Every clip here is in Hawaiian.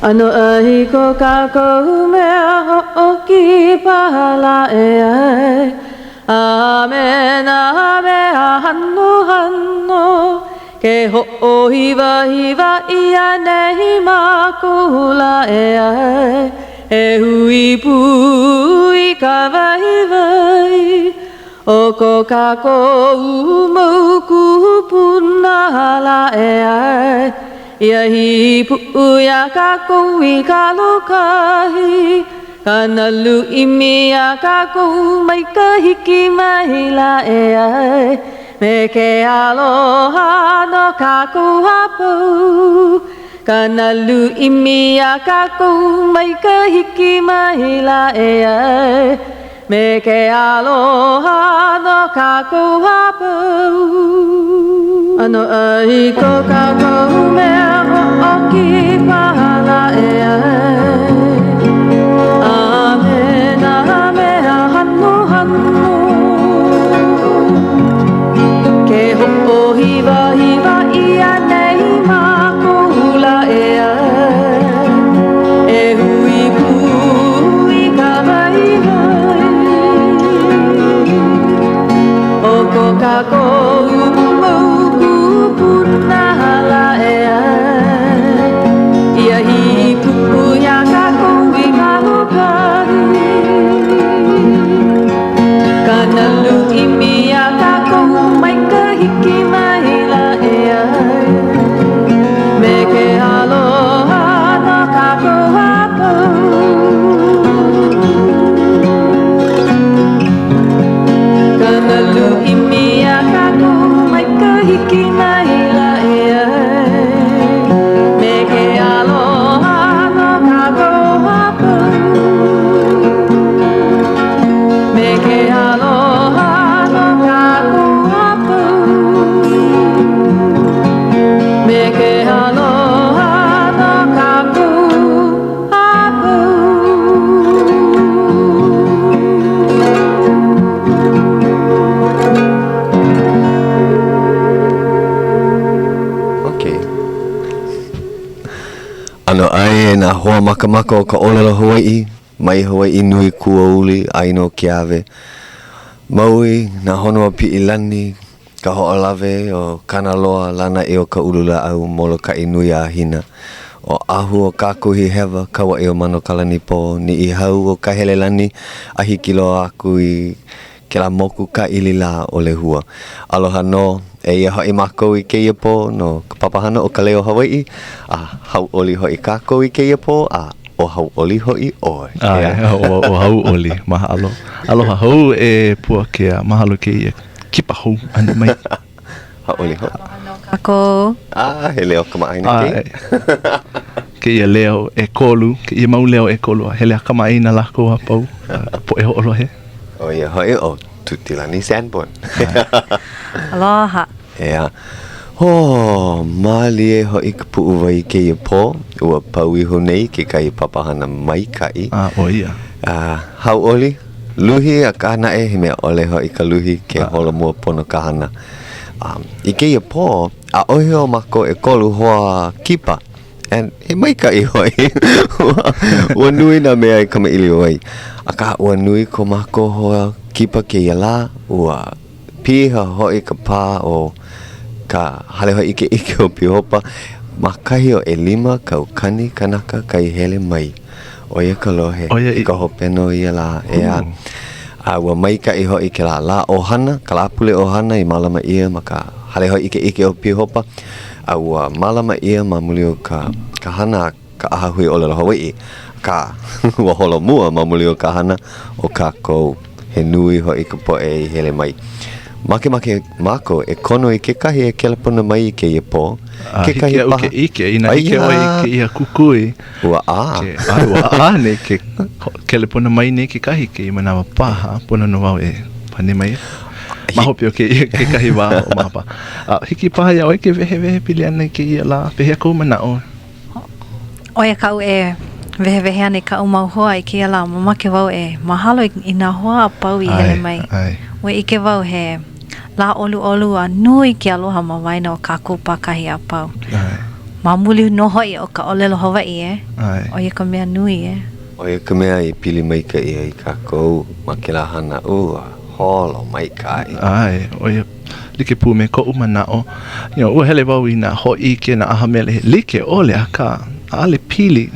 ʻAnoʻai ko kākou mea hoʻokipa lā ʻeā, A me nā mea hanohano, Ke hoʻohiwahiwa ʻia nei mākou lā ʻeā, E hui pū i ka waiwai o ko kākou mau kūpuna lā ʻeā. Ia hīpuʻu iā kākou i ka lōkahi, Ka nalu ʻimi iā kākou mai ka hiki mai lā ʻeā, Me ke aloha no kākou a pau, Ka nalu ʻimi iā kākou mai ka hiki mai lā ʻeā, Me ke aloha no kākou a pau. ʻAnoʻai ko kākou mea hoʻokipa lā ʻeā, A me nā mea hanohano, Ke hoʻohiwahiwa ʻia nei mākou lā ʻeā, E hui pū i ka waiwai o ko kākou mau kūpuna lā ʻeā. Ia hīpuʻu iā kākou i ka lōkahi, Ka nalu ʻimi iā kākou mai ka hiki mai lā ʻeā. Me ke aloha no kākou a pau. Ka nalu ʻimi iā kākou mai ka hiki mai lā ʻeā. Me ke aloha no kākou a pau. Me ke aloha no kākou a pau. Me ke aloha no kākou a pau. Okay. ʻAnoʻai e nā hoa makamaka o ka ʻōlelo Hawaiʻi, mai Hawaiʻi nui kuauli ʻāina o Keawe, Maui, nā honua piʻilani, Kahoʻolawe o Kanaloa, Lānaʻi o ka Ululāʻau, Molokaʻi nui a Hina, Oʻahu o Kākuhihewa, Kauaʻi o Manokalanipō, Niʻihau o Kahelelani, a hiki loa aku i kēlā moku kāʻili lā ʻo Lehua. Aloha nō, eia hoʻi mākou i kēia pō no ka papahana ʻo Ka Leo Hawaiʻi, a hauʻoli hoʻi kākou i kēia pō, a ʻo hauʻoli hoʻi ʻoe. ʻAe, ʻo hauʻoli. Mahalo. Aloha hou e Puakea. Mahalo kēia kipa hou ʻana mai. Hauʻoli hoʻi. Aloha nō kākou. A, he leo kamaʻāina kēia. Kēia leo ʻekolu, kēia mau leo ʻekolu, a hele a kamaʻāina lākou a pau, ka poʻe hoʻolohe. ʻO ia hoʻi ʻo Tutilani Sanborn. Aloha. ʻEā. Hō, mālie hoʻi ka puʻuwai i kēia pō. Ua pau iho nei kekahi papahana maikaʻi. A, ʻo ia. A, hauʻoli, luhi, akā naʻe, he mea ʻole hoʻi ka luhi ke holomua pono ka hana. A, i kēia pō, ʻaʻohe o mākou ʻekolu hoa kipa. And he maikaʻi hoʻi. ua, ua nui nā mea e kamaʻilio ai. Akā, ua nui ko mākou hoa kipa kēia lā, ua Piha hoʻi ka pā o ka Hale Hōʻikeʻike o Pihopa ma kahi o 5,000 kanaka kai hele mai. ʻO ia ka lohe i ka hopena o ia lā, ʻeā. A ua maikaʻi hoʻi kēlā lā ʻohana, ka Lāpule ʻohana i mālama ʻia ma ka Hale Hōʻikeʻike o Pihopa, a ua mālama ʻia ma muli o ka ka hana a ka ʻAhahui ʻŌlelo Hawaiʻi, akā, ua holo mua ma muli o ka hana o kākou. He nui hoʻi ka poʻe i hele mai. Makemake mākou e kono i kekahi e kelepona mai i kēia pō. A hiki iaʻu ke ʻike, inā hiki ʻoe i kēia kukui. Ua ʻā. Ke, ʻae, ua ʻā nei ke kelepona mai nei kekahi kēia manawa paha, pono nō wau e pane mai. Ma hope o kēia kekahi wā hoʻomaha paha. A hiki paha iā ʻoe ke wehewehe pili ana i kēia lā, pehea kou manaʻo? ʻO ia kaʻu e wehewehe ana i kaʻu mau hoa i kēia lā, mamake wau e mahalo i nā hoa a pau i hele mai. Ua ʻike wau he lā ʻoluʻolu a nui ke aloha ma waena o kākou pākahi a pau. Ma muli nō hoʻi o ka ʻōlelo Hawaiʻi, e. ʻAe. ʻO ia ka mea nui, e. ʻO ia ka mea i pili maikaʻi ai kākou ma kēlā hana, ua holo maikaʻi. ʻAe, ʻo ia like pū me koʻu manaʻo. You know, ua hele wau i nā hōʻike, nā ʻaha mele he like ʻole, akā, ʻaʻole pili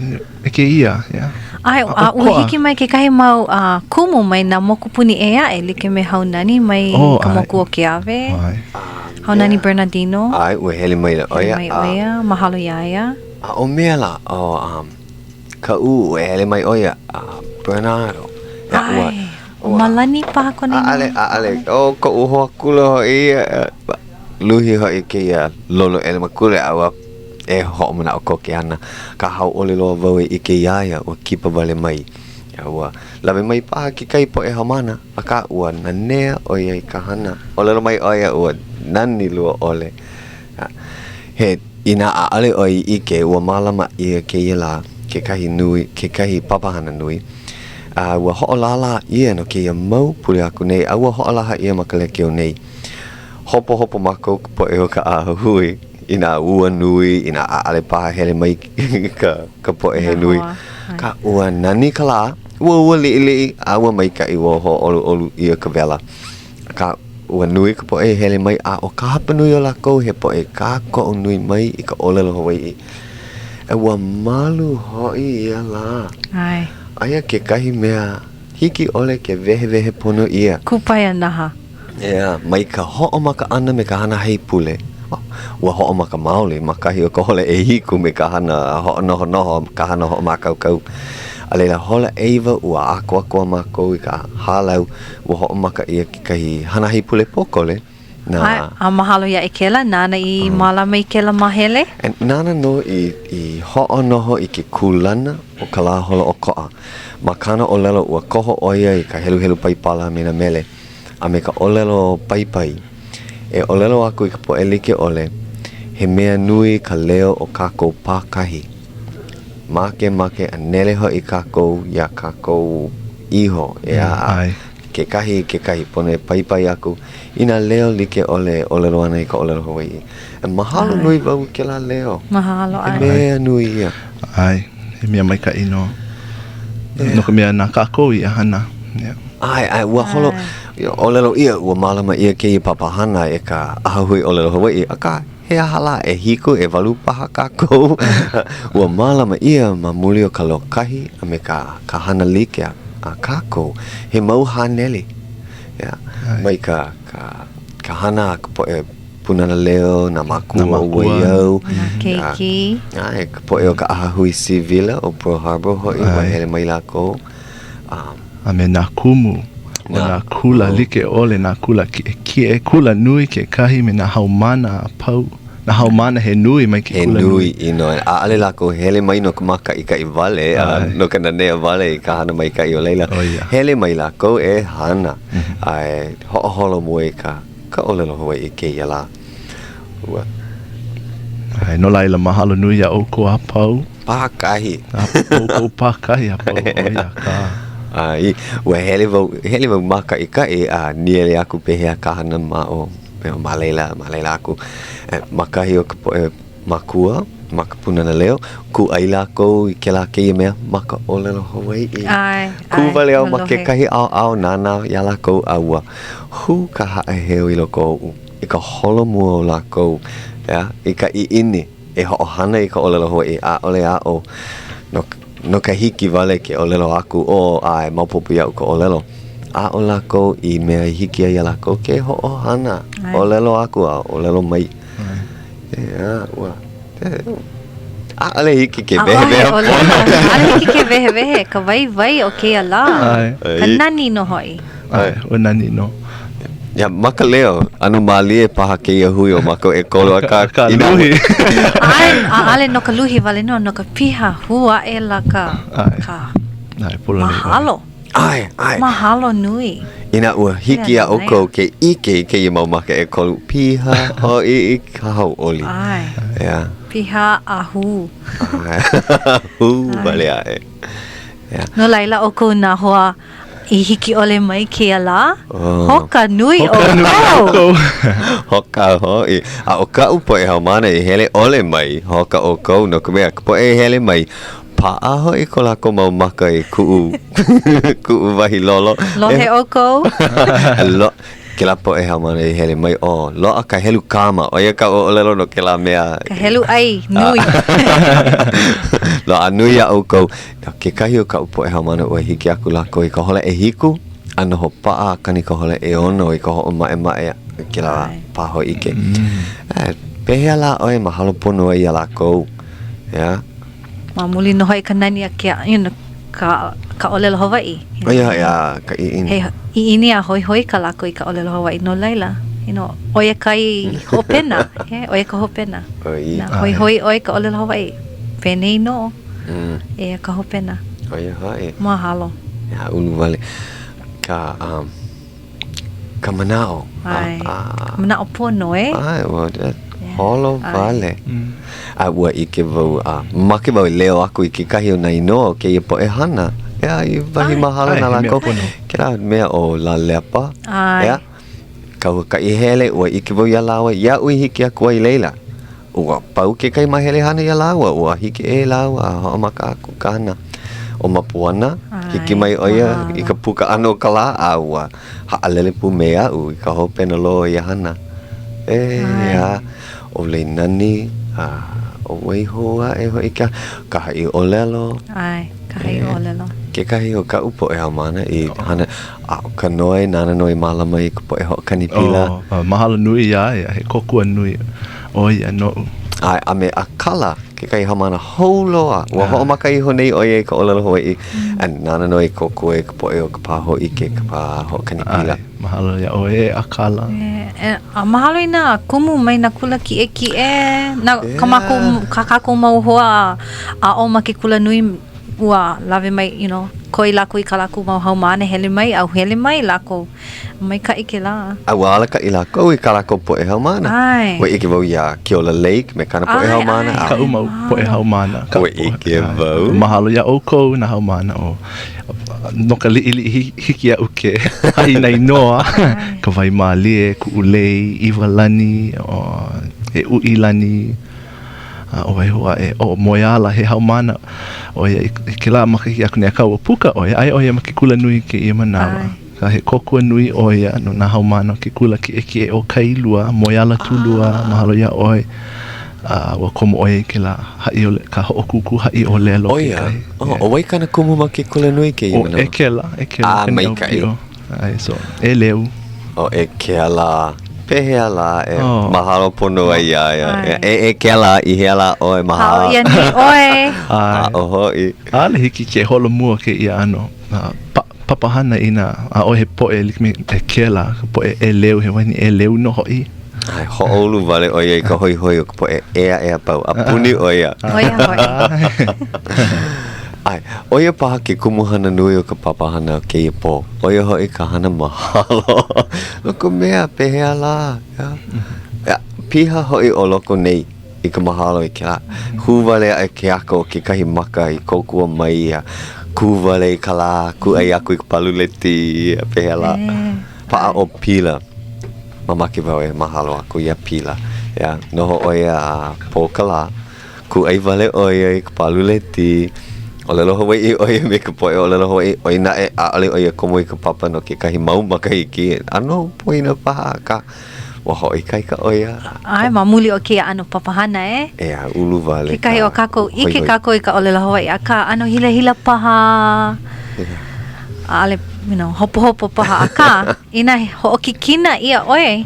me kēia, yeah. ʻAe, a ua hiki mai kekahi mau uh, kumu mai nā mokupuni ʻē aʻe, like me Haunani mai oh, ka moku o Keawe. ʻAe. Haunani Bernardino. ʻAe, ua hele maila ʻo ia. Hele mai ʻo ia, mahalo iā ia. A ʻo mea lā, ʻo um, Kaʻū, ua hele mai ʻo ia, a Bernardo. ʻAe, ʻo Malani paha kona inoa. ʻAʻale, ʻaʻale, ʻo koʻu hoa kula hoʻi ia, luhi hoʻi kēia lolo ʻelemakule a ua e hoʻomanaʻo koke ana ka hauʻoli loa wau e ʻike iā ia, ua kipa wale mai. A ua lawe mai paha kekahi poʻe haumāna, akā ua nanea ʻo ia i ka hana. ʻŌlelo mai ʻo ia ua nani lua ʻole. He inā ʻaʻole ʻoe i ʻike, ua mālama ʻia kēia lā kekahi nui, kekahi papahana nui, a ua hoʻolālā ʻia no kēia mau pule aku nei, a ua hoʻolaha ʻia ma ka lekiō nei. Hopohopo mākou ka poʻe o ka ʻahahui i nā ua nui, inā ʻaʻole paha hele mai ka, ka poʻe he nui. Akā ua nani ka lā, ua ua liʻiliʻi, a ua maikaʻi, ua hōʻoluʻolu ʻia ka wela. Akā, ua nui ka poʻe i hele mai, a ʻo ka hapanui o lākou he poʻe kākoʻo nui mai i ka ʻōlelo Hawaiʻi. E ua malu hoʻi ia lā. ʻAe. Aia kekahi mea hiki ʻole ke wehewehe pono ʻia. Kupaianaha. ʻEā, mai ka hoʻomaka ʻana me ka hana haipule, ua hoʻomaka maoli ma kahi o ka hola ʻehiku me ka hana hoʻonohonoho, ka hana hoʻomākaukau. A laila, hola ʻeiwa ua ʻākoakoa mākou i ka hālau, ua hoʻomaka ʻia kekahi hana haipule pōkole na. ʻAe, a mahalo iā Ekela nāna i mālama i kēlā māhele. Nāna nō i i hoʻonoho i ke kūlana o ka lā holoʻokoʻa. Ma kāna ʻōlelo, ua koho ʻo ia i ka heluhelu Paipala me nā mele a me ka ʻōlelo paipai. E ʻōlelo aku i ka poʻe like ʻole, he mea nui ka leo o kākou pākahi. Makemake a nele hoʻi kākou iā kākou iho, ʻeā, a kekahi i kekahi pono e paipai aku i nā leo like ʻole e ʻōlelo ana i ka ʻōlelo Hawaiʻi. E mahalo nui wau i kēlā leo. Mahalo, ʻae. He mea nui ia. ʻAe, he mea maikaʻi nō. No ka mea, na kākou ia hana. Yeah. ʻAe, ʻae, ua holo, ʻōlelo ʻia, ua mālama ʻia kēia papahana e ka ʻAhahui ʻŌlelo Hawaiʻi, akā, he aha lā, ʻehiku, ʻewalu paha kākou. Ua mālama ʻia ma muli o ka lōkahi a me ka, ka hana like a, a kākou, he mau haneli, yeah, mai ka, ka, ka hana a ka poʻe Pūnana Leo, nā mākua o Waiau, nā keiki. ʻAe, ka poʻe o ka ʻAhahui Sivila o Pearl Harbor hoʻi, ua hele mai lākou. A me nā kumu o nā kula like ʻole, nā kula kiʻekiʻe, kula nui kekahi me nā haumāna a pau, nā haumāna he nui mai ke kula nui. He nui ʻino, ʻaʻole lākou hele mai no ka mākaʻikaʻi wale, a no ka nanea wale i ka hana maikaʻi o laila. Hele mai lākou e hana a e hoʻoholomua i ka Ka ʻōlelo Hawaiʻi kēia lā. Ua. ʻAe, no laila, mahalo nui iā ʻoukou a pau. Pākahi. A ʻoukou pākahi a pau, ʻo ia ka. ʻAe, ua hele wau, hele wau mākaʻikaʻi a nīele aku pehea ka hana ma o, ma laila, ma laila aku. Ma kahi o ka poʻe Makua, ma ka Pūnana Leo, kūʻai lākou i kēlā kēia mea ma ka ʻōlelo Hawaiʻi. ʻAe, ʻae, Kū wale au ma lohe. kekahi ʻaoʻao nānā iā lākou a ua hū ka haʻaheo i loko oʻu i ka holomua o lākou, ʻeā, i ka ʻiʻini e hoʻohana i ka ʻōlelo Hawaiʻi, ʻaʻole aʻo no, no ka hiki wale ke ʻōlelo aku, ʻō, ʻae, maopopo iaʻu ka ʻōlelo. Aʻo lākou i mea i hiki ai iā lākou ke hoʻohana, ʻōlelo aku a ʻōlelo mai. ʻEā, ua, ʻaʻole hiki ke wehewehe pono. ʻAʻole hiki ke wehewehe ka waiwai o kēia lā. Ka nani nō hoʻi. ʻAe, ua nani nō. Ia, ma ka leo, ʻano mālie paha kēia hui o mākou ʻekolu, akā, Ka luhi. ʻAe, ʻaʻole no ka luhi wale nō, no ka piha hū aʻela ka, ka mahalo. ʻAe, ʻae. Mahalo nui. Inā ua hiki iā ʻoukou ke ʻike i kēia mau maka ʻekolu, piha hoʻi i ka hauʻoli. ʻAe. Yeah. Piha a hū. ʻAe, hū wale aʻe. Yeah. No laila, ʻoukou nā hoa i hiki ʻole mai kēia lā, hoka nui ʻoukou. Hoka hoʻi. A ʻo kaʻu poʻe haumāna i hele ʻole mai, hoka ʻoukou, no ka mea, ka poʻe i hele mai, paʻa hoʻi ko lākou mau maka i kuʻu, kuʻu wahi lolo. Lohe ʻoukou? Lo, kēlā poʻe haumāna i hele mai, oh, loaʻa ka helu kāma, ʻo ia ka ʻōlelo no kēlā mea. Ka helu ʻai nui. Loaʻa nui iā ʻoukou. No kekahi o kaʻu poʻe haumāna ua hiki aku lākou i ka hola ʻehiku a noho paʻa a kani ka hola ʻeono i ka hoʻomaʻemaʻe i kēlā pā hōʻike. Eh, pehea lā ʻoe mahalo pono ai iā lākou? Yeah. Ma muli nō hoʻi ka nani a ke, you know, ka, ka ʻōlelo Hawaiʻi. ʻO ia hoʻi, a ka ʻiʻini. He ʻiʻini a hoihoi kā lākou i ka ʻōlelo Hawaiʻi. No laila, you know, ʻo ia kai hopena. Yeah, ʻo ia ka hopena. ʻOi. Inā hoihoi ʻoe i ka ʻōlelo Hawaiʻi, penei nō. Mm. Eia ka hopena. ʻO ia hoʻi. Mahalo. Ia, ulu wale ka, um, ka manaʻo. ʻAe. Ka manaʻo pono, e? ʻAe, ua holo wale. A ua ʻike wau, a mamake wau e leo aku i kekahi o nā inoa o kēia poʻe hana. ʻEā, i wahi mahalo na lākou. Kēlā mea ʻo Lalepa. ʻAe. ʻEā, ka huakaʻi hele, ua ʻike wau iā lāua, iaʻu i hiki aku ai i laila. Ua pau kekahi māhele hana iā lāua, ua hiki ʻē lāua a hoʻomaka aku ka hana. ʻO Mapuana, hiki mai ʻo ia i ka puka ʻana o ka lā, a ua haʻalele pū me aʻu i ka hopena loa o ia hana. ʻEā, ʻo Leinani, a ʻo wai hou aʻe hoʻi ka, ka haʻi ʻōlelo. ʻAe, ka haʻi ʻōlelo. Kekahi o kaʻu poʻe haumāna i hana, A ʻo ka Noe, nāna nō i mālama i ka poʻe hoʻokani pila. Oh, mahalo nui iā ia, he kōkua nui ʻo ia noʻu. ʻAe, a me Akala, kekahi haumāna hou loa. Ua hoʻomaka iho nei ʻo ia i ka ʻōlelo Hawaiʻi, a nāna nō i kōkua i ka poʻe o ka pā hōʻike, ka pā hoʻokani pila. ʻAe, mahalo iā ʻoe e Akala. E, a mahalo i nā kumu mai nā kula kiʻekiʻe, nā, ka mākou, kā kākou mau hoa aʻo ma ke kulanui ua lawe mai, you know, koi lākou i kā lākou mau haumāna hele mai, a hele mai lākou. Maikaʻi kēlā. A ua alakaʻi lākou i kā lākou poʻe haumāna. ʻAe. Ua ʻike wau iā Keola Lake me kāna poʻe haumāna. ʻAe, ʻae. Kaʻu mau poʻe haumāna. Ua ʻike wau. Mahalo iā ʻoukou nā haumāna o no ka liʻiliʻi hiki iaʻu ke haʻi nā inoa, ka Waimālie, Kuʻulei, ʻIwalani, e Uʻilani. A ʻo wai hou aʻe, ʻo Moeala, he haumāna ʻo ia i kēlā makahiki aku nei, akā ua puka ʻo ia, aia ʻo ia ma ke kulanui i kēia manawa. Akā he kōkua nui ʻo ia no nā haumāna o ke kula kiʻekiʻe ʻo Kailua, Moeala Tulua, mahalo iā ʻoe. A ua komo ʻo ia i kēlā haʻi ʻōlelo, ka hoʻokūkū haʻi ʻōlelo ʻO ia? kekahi. ʻO wai kāna kumu ma ke kulanui i kēia manawa? ʻO Ekela, Ekela. A, maikaʻi. ʻAe, so, ʻeleu. ʻO Ekela. Pehea lā e mahalo pono ai iā ia? E Ekela, i hea lā ʻoe, mahalo. Hao ʻia nei ʻoe. Aʻo hoʻi. ʻAʻole hiki ke holomua kēia ʻano papahana inā ʻaʻohe poʻe like me Ekela, ka poʻe ʻeleu, he wahine ʻeleu nō hoʻi. ʻAe, hoʻoulu wale ʻo ia i ka hoihoi o ka poʻe ʻē aʻe a pau, a puni ʻo ia. ʻO ia hoʻi. ʻAe, ʻo ia paha ke kumuhana nui o ka papahana o kēia pō, ʻo ia hoʻi ka hana mahalo no ka mea, pehea lā, ia, piha hoʻi ʻo loko nei i ka mahalo i kēlā hū wale aʻe ke aka o kekahi maka i kōkua mai ia, kū wale i ka lā, kūʻai aku i ka paluleti, ia, pehea lā. Paʻa ʻo Pila. Mamake wau e mahalo aku iā Pila. Ia, noho ʻo ia a pō ka lā. Kūʻai wale ʻo ia i ka paluleti. ʻŌlelo Hawaiʻi ʻo ia me ka poʻe ʻōlelo Hawaiʻi, ʻoi naʻe, ʻaʻole ʻo ia komo i ka papa no kekahi mau makahiki. ʻAno poina paha, akā, ua hoʻoikaika ʻo ia. ʻAe, ma muli o kēia ʻano papahana, e? ʻEā, ulu wale ka Kekahi o kākou, ʻike kākou i ka ʻōlelo Hawaiʻi, akā, ʻano hilahila paha. ʻAʻole, you know, hopohopo paha, akā, inā hoʻokikina ʻia ʻoe,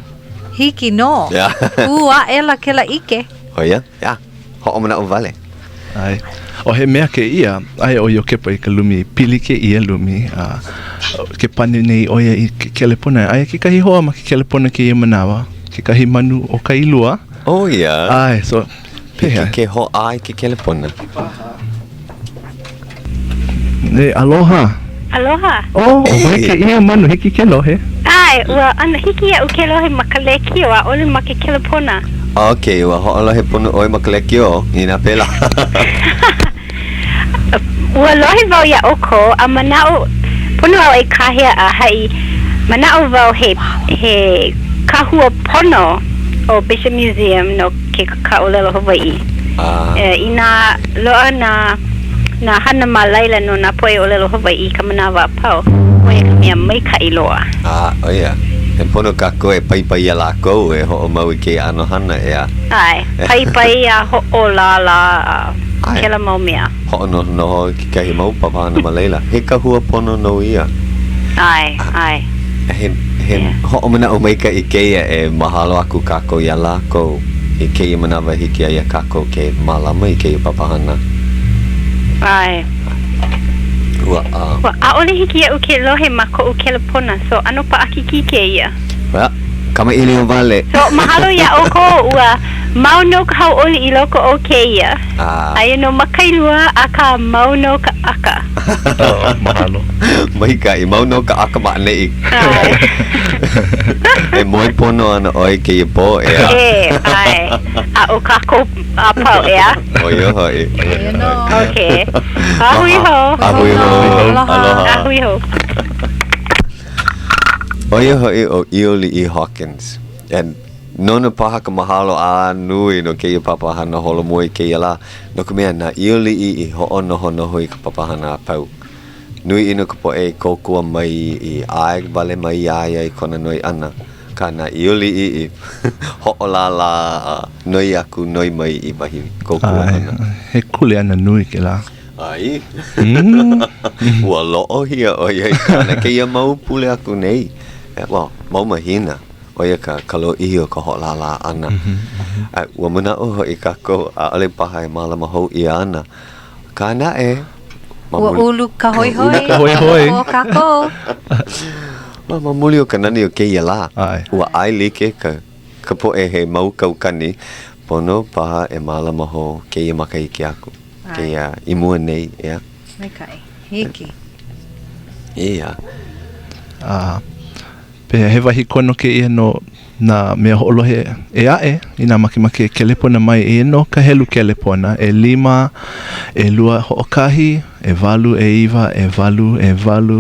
hiki nō. Kū aʻela kēlā ʻike. ʻO ia? Ia, hoʻomanaʻo wale. ʻAe. ʻO he mea kēia, aia ʻo Iokepa i ka lumi, pili kēia lumi, a ke pane nei ʻo ia i ke kelepona. Aia kekahi hoa ma ke kelepona kēia manawa, kekahi manu o Kailua. ʻO ia? ʻAe, so, pehea? Hiki ke hoʻā i ke kelepona. E, aloha. Aloha. Oh, ʻo wai kēia manu hiki ke lohe? ʻAe, ua ʻano hiki iaʻu ke lohe ma ka lēkiō, ʻaʻole ma ke kelepona. Ok, ua hoʻolohe pono ʻoe ma ka lēkiō, inā pēlā. Ua lohe wau iā ʻoukou a manaʻo Pono au e kāhea a haʻi manaʻo wau he he kahua pono ʻo Bishop Museum no ke ka ʻōlelo Hawaiʻi. Inā loaʻa nā nā hana ma laila no nā poʻe ʻōlelo Hawaiʻi i ka manawa a pau, ʻo ia ka mea maikaʻi loa. A, ʻo ia. He pono kākou e paipai iā lākou e hoʻomau i kēia ʻano hana, ʻeā? ʻAe. Paipai a hoʻolālā a kēlā mau mea. Hoʻonohonoho i kekahi mau papahana ma laila. He kahua pono nō ia. ʻAe, ʻae. He, he hoʻomanaʻo maikaʻi kēia e mahalo aku kākou iā lākou i kēia manawa e hiki ai iā kākou ke mālama i kēia papahana. ʻAe. Ua, a. Ua, ʻaʻole hiki iaʻu ke lohe ma koʻu kelepona, so ʻano paʻakikī kēia. Well, kamaʻilio wale. So, mahalo iā ʻoukou, ua mau nō ka hauʻoli i loko o kēia. Aia nō ma Kailua, akā mau nō ka ʻaka. Oh, mahalo. Maikaʻi, mau nō ka ʻaka ma ʻaneʻi. E moe pono ana ʻoe i kēia pō, ʻeā? E, ʻae. A ʻo kākou a pau, ʻeā? ʻO ia hoʻi. ʻO ia nō. Okay. A hui hou. A hui hou. Aloha. Aloha. A hui hou. ʻO ia hoʻi ʻo ʻIoliʻi Hawkins. And nona paha ka mahalo a nui no kēia papahana holomua i kēia lā, no ka mea, na ʻIoliʻi i hoʻonohonoho i ka papahana a pau. Nui ʻino ka poʻe i kōkua mai i ʻae wale mai iā ia i kona noi ʻana, akā na ʻIoliʻi i hoʻolālā a noi aku noi mai i wahi kōkua ʻana. He kuleana nui kēlā. ʻAe. Ua loʻohia ʻo ia i kāna kēia mau pule aku nei, well, mau mahina. ʻO ia ka, ka lōʻihi o ka hoʻolālā ʻana. A ua manaʻo hoʻi kākou, ʻaʻole paha e mālama hou ʻia ana. Akā naʻe, ma muli. Ua ulu ka hoihoi. Ulu ka hoihoi. O kākou. Ma, ma muli o ka nani o kēia lā, ua ʻae like ka, ka poʻe he mau kaukani, pono paha e mālama hou kēia makahiki aku, kēia i mua nei, ʻeā. Maikaʻi. Hiki. Ia. A Pehea, he wahi kono kēia no nā mea hoʻolohe ʻē aʻe, inā makemake e kelepona mai, eia nō ka helu kelepona, ʻelima, ʻelua, hoʻokahi, ʻewalu, ʻeiwa, ʻewalu, ʻewalu,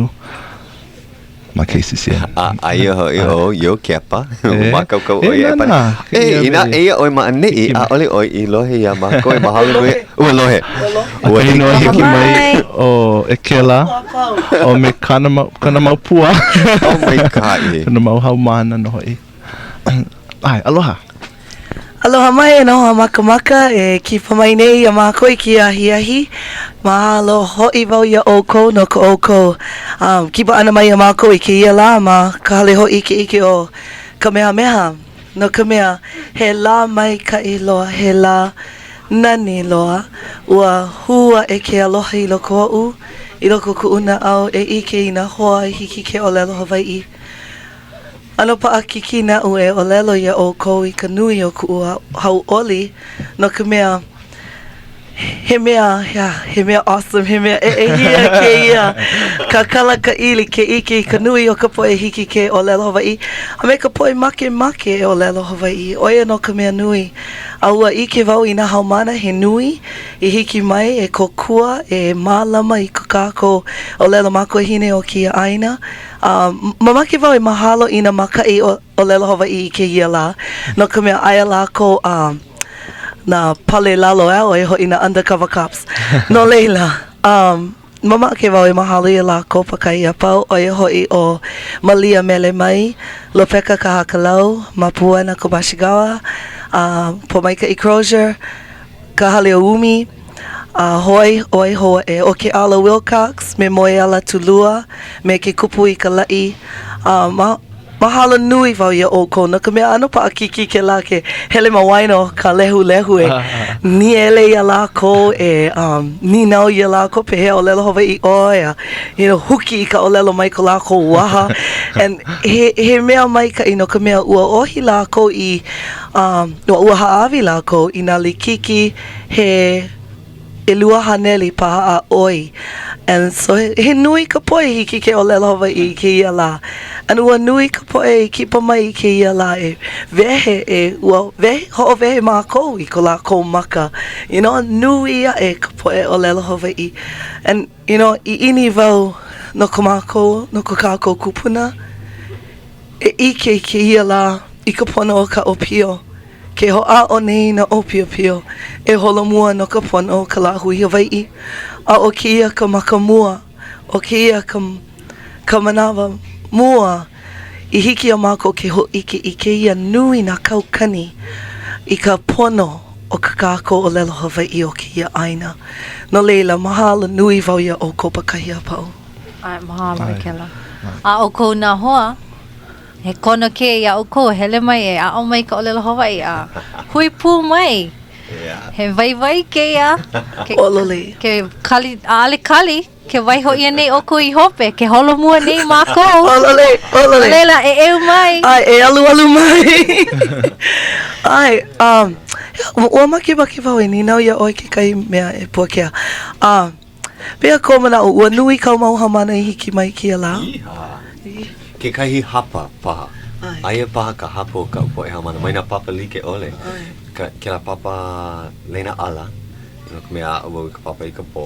ma KCCN. A aia hoʻi ʻo Iokepa, ua mākaukau ʻo ia e pane. E, inā eia ʻoe ma ʻaneʻi, ʻaʻole ʻoe i lohe iā mākou e mahalo nui. Ua lohe. Ua hiki mai. Hiki mai ʻo Ekela ʻo me kāna mau, kāna mau pua. Oh maikaʻi. Kāna mau haumāna nō hoʻi. ʻAe, aloha. Aloha mai e nā hoa makamaka e kipa mai nei iā mākou i kēia ahiahi. Mahalo hoʻi wau iā ʻoukou no ko ʻoukou um, kipa ʻana mai iā mākou i kēia lā ma ka hale hōʻikeʻike o Kamehameha. No ka mea, he lā maikaʻi loa, he lā nani loa, ua hū aʻe ke aloha i loko oʻu, i loko o kuʻu naʻau e ʻike i nā hoa i hiki ke ʻōlelo Hawaiʻi. ʻAno paʻakikī naʻu e ʻōlelo iā ʻoukou i ka nui o kuʻu hauʻoli, no ka mea, He mea, yeah, he mea awesome, he mea ʻeʻehia kēia kākala ka ʻili ke ʻike i ka nui o ka poʻe hiki ke ʻōlelo Hawaiʻi a me ka poʻe makemake e ʻōlelo Hawaiʻi. ʻO ia nō ka mea nui. A ua ʻike wau i nā haumāna he nui i hiki mai e kōkua e mālama i ko kākou ʻōlelo makuahine o kēia ʻāina. A mamake wau e mahalo i nā mākaʻi ʻōlelo Hawaiʻi i kēia lā, no ka mea, aia lākou a nā pale lalo ʻo ia hoʻi nā undercover cops. No laila, um, mamake wau e mahalo iā lākou pākahi a pau, ʻo ia hoʻi ʻo Malia Mele Mai, Lopeka Kahakalau, Mapuana Kobashigawa, a Pōmaikaʻi Crozier, Kahaleoumi, a hoi, ʻoi hou aʻe ʻo Keʻala Wilcox me Moeala Tulua me ke kupu i ka laʻi, a ma, mahalo nui wau iā ʻoukou no ka mea ʻano paʻakikī kēlā ke hele ma waena o ka lehulehu e nīele iā lākou e um, nīnau iā lākou pehea ʻōlelo Hawaiʻi ʻoe a you know, huki i ka ʻōlelo mai ko lākou waha and he, he mea maikaʻi no ka mea ua ʻohi lākou i um, ua, ua hāʻawi lākou i nā likiki he 200 paha a ʻoi. And so he, he nui ka poʻe hiki ke ʻōlelo Hawaiʻi i kēia lā. And ua nui ka poʻe i kipa mai i kēia lā e wehe, e ua wehe, hoʻowehe mākou i ko lākou maka. You know, nui aʻe ka poʻe ʻōlelo Hawaiʻi. And, you know, ʻiʻini wau. no ko mākou, no ko kākou kūpuna e ʻike i kēia lā i ka pono o ka ʻōpio. Ke hoʻāʻo nei nā ʻōpiopio e holomua no ka pono o ka lāhui Hawaiʻi, a ʻo kēia ka maka mua, ʻo kēia ka ka manawa mua i hiki iā mākou ke hōʻike i kēia nui nā kaukani i ka pono o ka kākou ʻōlelo Hawaiʻi o kēia ʻāina. No laila, mahalo nui wau iā ʻoukou pākahi a pau. ʻAe, mahalo i kēlā. A ʻoukou nā hoa, He kono kēia iā ʻoukou, hele mai e aʻo mai ka ʻōlelo Hawaiʻi a hui pū mai. He waiwai kēia. Ke, ʻOlolei. Ke kali, ʻaʻole kali, ke waiho ʻia nei ʻoukou i hope, ke holomua nei mākou. ʻOlolei, ʻololei. No laila, e ʻeu mai. ʻAe, e alualu mai. ʻAe, um, ua makemake wau e nīnau iā ʻoe kekahi mea e Puakea. Um, Pehea kou manaʻo, ua nui kāu mau haumāna i hiki mai kēia lā? Īhā. Kekahi hapa paha. Aia paha ka hapa o kaʻu poʻe haumāna mai nā papa like ʻole. Ka, kēlā papa Leinaʻala, no ka mea aʻo wau i ka papa i ka pō,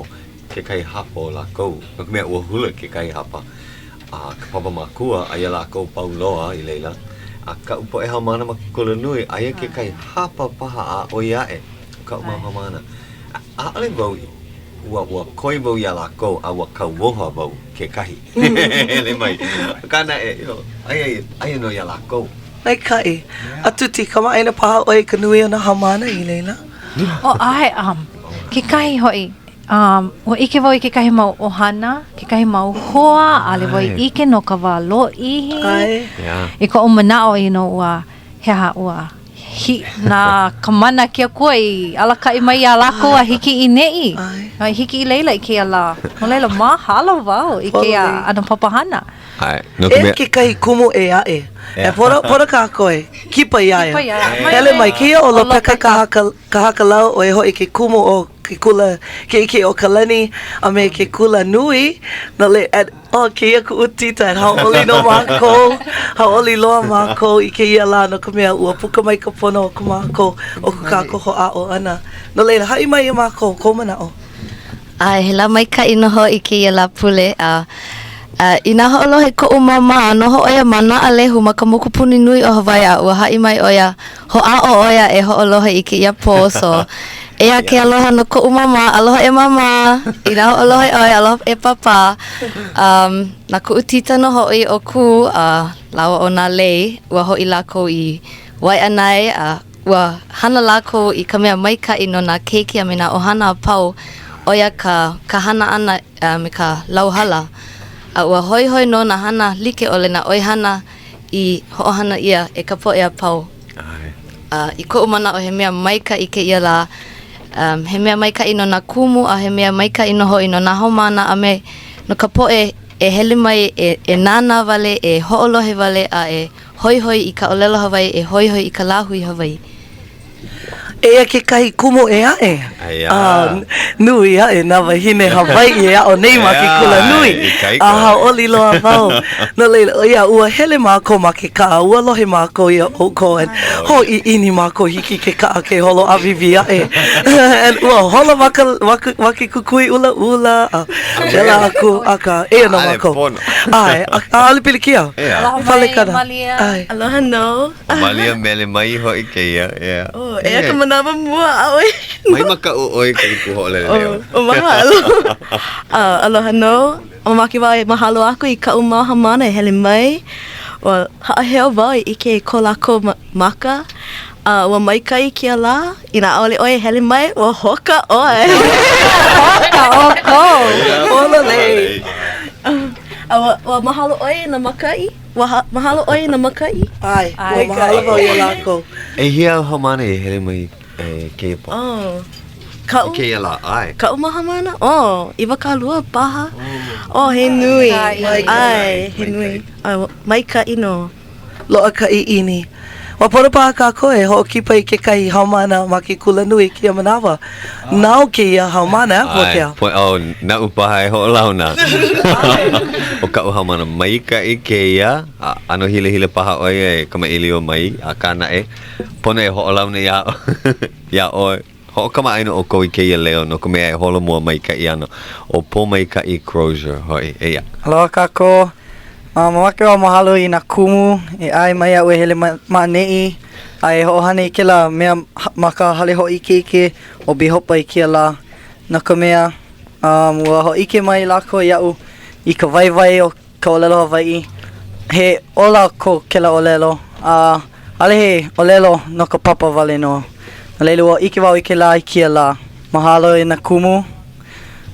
kekahi hapa o lākou, no ka mea ua hula kekahi hapa. A ka papa mākua, aia lākou pau loa i laila. A kaʻu poʻe haumāna ma ke kula nui, aia kekahi hapa paha a ʻoi aʻe o kaʻu mau haumāna. ʻAʻole wau i, ua, ua koi wau iā lākou a ua kauoha wau kekahi. Hele mai. Akā naʻe, you know, aia, aia nō iā lākou. Maikaʻi. A Tuti, kamaʻāina paha ʻoe i ka nui o nā haumāna i laila? Oh, ʻae, um, kekahi hoʻi, um, ua ʻike wau i kekahi mau ʻohana, kekahi mau hoa, ʻaʻole wau i ʻike no ka wā lōʻihi. ʻAe. Yeah. I koʻu manaʻo, you know, ua, he aha, ua hi, na ka mana ke Akua i alakaʻi mai iā lākou a hiki i neʻi. A hiki i laila i kēia lā. No laila, mahalo wau i kēia ʻano papahana. ʻAe. No ka Eia mea. kekahi kumu ʻē aʻe. E pono, pono kākou e kipa iā ia. Kipa iā ia. Hele mai, kēia ʻo Lopeka Kahaka, Kahakalau, ʻo ia hoʻi ke kumu o ke kula kiʻekiʻe o Kalani a me ke kula nui. No le, and, Oh, kēia kuʻu tita, and hauʻoli nō mākou, hauʻoli loa mākou i kēia lā no ka mea, ua puka mai ka pono o ko mākou, o ko kākou hoʻāʻo ʻana. No laila, haʻi mai iā mākou kou manaʻo. ʻAe, he lā maikaʻi nō hoʻi kēia Lāpule, a a inā hoʻolohe koʻu māmā, noho ʻo ia ma Nāʻalehu ma ka mokupuni nui o Hawaii a ua haʻi mai ʻo ia, hoʻāʻo ʻo ia e hoʻolohe i kēia pō, so eia ke aloha no koʻu māmā, aloha e māmā, inā hoʻolohe ʻoe, aloha e pāpā. Um, na kuʻu tita nō hoʻi ʻo Kū, a lāua ʻo Nālei, ua hoʻi lākou i Waiʻanae, a ua hana lākou i ka mea maikaʻi no nā keiki a me nā ʻohana a pau, ʻo ia ka, ka hana ʻana a me ka lauhala. A ua hoihoi nō nā hana like ʻole, nā ʻoihana i hoʻohana ʻia e ka poʻe a pau. A i koʻu manaʻo he mea maikaʻi kēia lā, um, he mea maikaʻi no nā kumu a he mea maikaʻi nō hoʻi no nā haumāna a me no ka poʻe e hele mai e, e nānā wale, e hoʻolohe wale a e hoihoi i ka ʻōlelo Hawaiʻi, e hoihoi i ka lāhui Hawaiʻi. Eia kekahi kumu ʻē aʻe, a nui aʻe nā wāhine Hawaiʻi e aʻo nei ma ke kula nui, a hauʻoli loa wau. No laila, ʻoia, ua hele mākou ma ke kaʻa, ua lohe mākou iā ʻoukou and hōʻiʻini mākou hiki ke kaʻa ke holo ʻāwīwī aʻe. And ua holo ma ka, ma ka, ma ke kukui ʻulaʻula a pēlā aku, akā, eia nō mākou. ʻAe, ʻaʻole pilikia. Palekana. ʻAe. Aloha nō. ʻO Malia Mele mai hoʻi kēia, yeah. Oh, eia ka manawa mua ʻaʻohe. Mai makaʻu ʻoe i ka ipu hoʻoleleleo. Oh, oh mahalo. Uh, aloha nō. Mamake wau e mahalo aku i kaʻu mau haumāna e hele mai. Ua haʻaheo wau i ʻike i ko lākou maka. A ua maikaʻi kēia lā. Inā ʻaʻole ʻoe e hele mai, ua hoka ʻoe. Hoka ʻoukou. Pololei. A ua, ua mahalo ʻoe i nā mākaʻi? Ua mahalo ʻoe i nā mākaʻi? ʻAe, ua mahalo wau iā lākou. ʻEhia āu haumāna i hele mai i kēia pō? Oh, kaʻu. I kēia lā, ʻae. Kaʻu mau haumāna? Oh, 20 paha. Oh, he nui. ʻAe, he nui. ʻAe, maikaʻi nō. Loaʻa ka ʻiʻini. Ua pono paha kākou e hoʻokipa i kekahi haumāna ma ke kulanui i kēia manawa. Nāu kēia haumāna, ʻeā, Puakea? ʻAe, oh, naʻu paha e hoʻolauna. ʻO kaʻu haumāna maikaʻi kēia, a ʻano hilahila paha ʻo ia e kamaʻilio mai, akā naʻe, pono e hoʻolauna iā iā ʻoe. Hoʻokamaʻāina ʻoukou i kēia leo no ka mea e holomua maikaʻi ana ʻo Pōmaikaʻi Crozier hoʻi. Eia. Aloha kākou. Mamake wau mahalo i nā kumu e ʻae mai iaʻu e hele ma ʻaneʻi a e hoʻohana i kēlā mea ma ka hale hōʻikeʻike ʻo Bihopa i kēia lā. No ka mea, ua hōʻike mai lākou iaʻu i ka waiwai o ka ʻōlelo Hawaiʻi. He ola ko kēlā ʻōlelo, a ʻaʻole he ʻōlelo no ka papa wale nō. No laila, ua ʻike wau i kēlā i kēia lā. Mahalo i nā kumu.